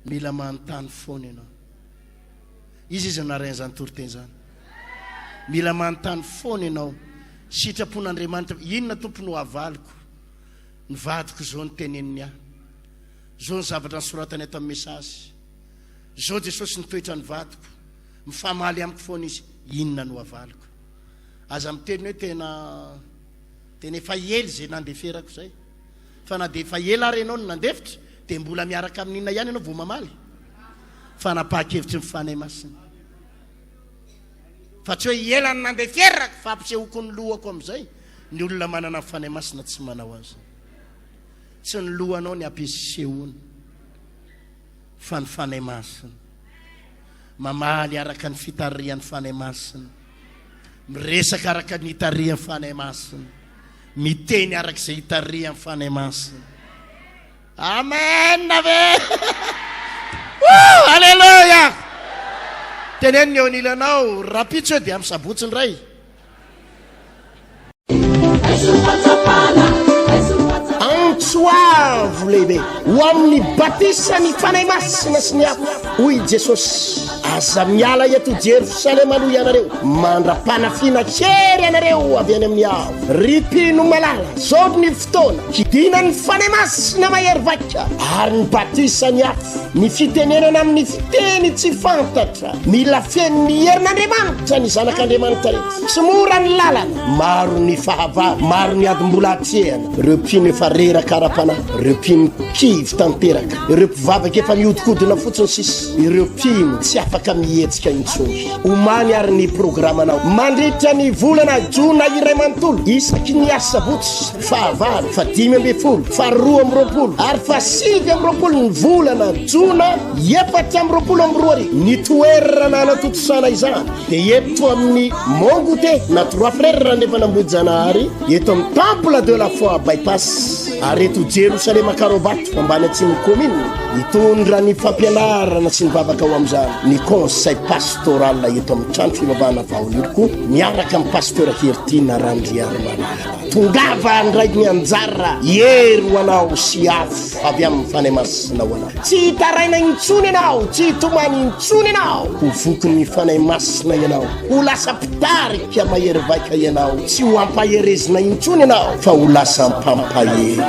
Mila manontany foana ianao. Iza izy naharay an'izany toriteny izany? Mila manontany foana ianao. Sitrapon'Andriamanitra, inona Tompo no havaliko? Ny vadiko izao no teneniny ahy. Izao ny zavatra nosoratany ato amin'ny message. Izao Jesosy ny toetran'ny vadiko. Mifamaly amiko foana izy. Inona no havaliko? Aza miteny hoe tena tena efa ela izay nandeferako izay. Fa na dia efa ela ary ianao no nandefitra, dia mbola miaraka amin'inona ihany ianao vao mamaly? Fanapahan-kevitry ny Fanahy Masina. Fa tsy hoe ela no nandeferako fa ampisehoako ny lohako amin'izay. Ny olona manana ny Fanahy Masina tsy manao an'izay. Tsy ny lohanao ny ampisehoana fa ny Fanahy Masina. Mamaly araka ny fitarihan'ny Fanahy Masina. Miresaka araka ny itarihan'ny Fanahy Masina. Miteny araka izay itarihan'ny Fanahy Masina. Amen ve? Woo! Alléluia! Teneno ny eo anilanao, rahampitso eo dia amin'ny sabotsy indray. Antso avo lehibe ho amin'ny batisan'ny Fanahy Masina sy ny afo, hoy i Jesosy, Aza miala eto Jerosalema aloha ianareo, mandra-panafiana hery anareo avy any amin'ny avo. Ry mpino malala, zao ny fotoana hidinan'ny Fanahy Masina mahery vaika, ary ny batisan'ny afo, ny fitenenana amin'ny fiteny tsy fantatra. Mila feno ny herin'Andriamanitra ny zanak'Andriamanitra rehetra. Tsy mora ny lalana, maro ny fahavalo, maro ny ady mbola atrehana. Ireo mpino efa reraka ara-panahy, ireo mpino kivy tanteraka, ireo mpivavaka efa mihodinkodina fotsiny sisa, ireo mpino tsy afaka mihetsika intsony. Omany ary ny programanao mandritra ny volana jona iray manontolo, isaky ny asabotsy fahavalo, faha-15, faha-22 ary faha-29 ny volana jona 2024. Ny toerana hanatontosana izany dia eto amin'ny Mont Goûter na Trois Frères Randrefan'Ambohijanahary, eto amin'ny Temple de la Foi Bypass ary eto Jerosalema Karobato ambany atsimon'ny commune. Hitondra ny fampianarana sy ny vavaka ho amin'izany ny Conseil Pastoral eto amin'ny trano fivavahana Vaoniriko miaraka amin'ny Pasteur Heritiana Randriarimalala. Tongava handray ny anjara hery ho anao sy afo avy amin'ny Fanahy Masina ho anao. Tsy hitaraina intsony ianao, tsy hitomany intsony ianao. Ho vokin'ny Fanahy Masina ianao, ho lasa mpitarika mahery vaika ianao, tsy ho ampaherezina intsony ianao fa ho lasa mpampahery.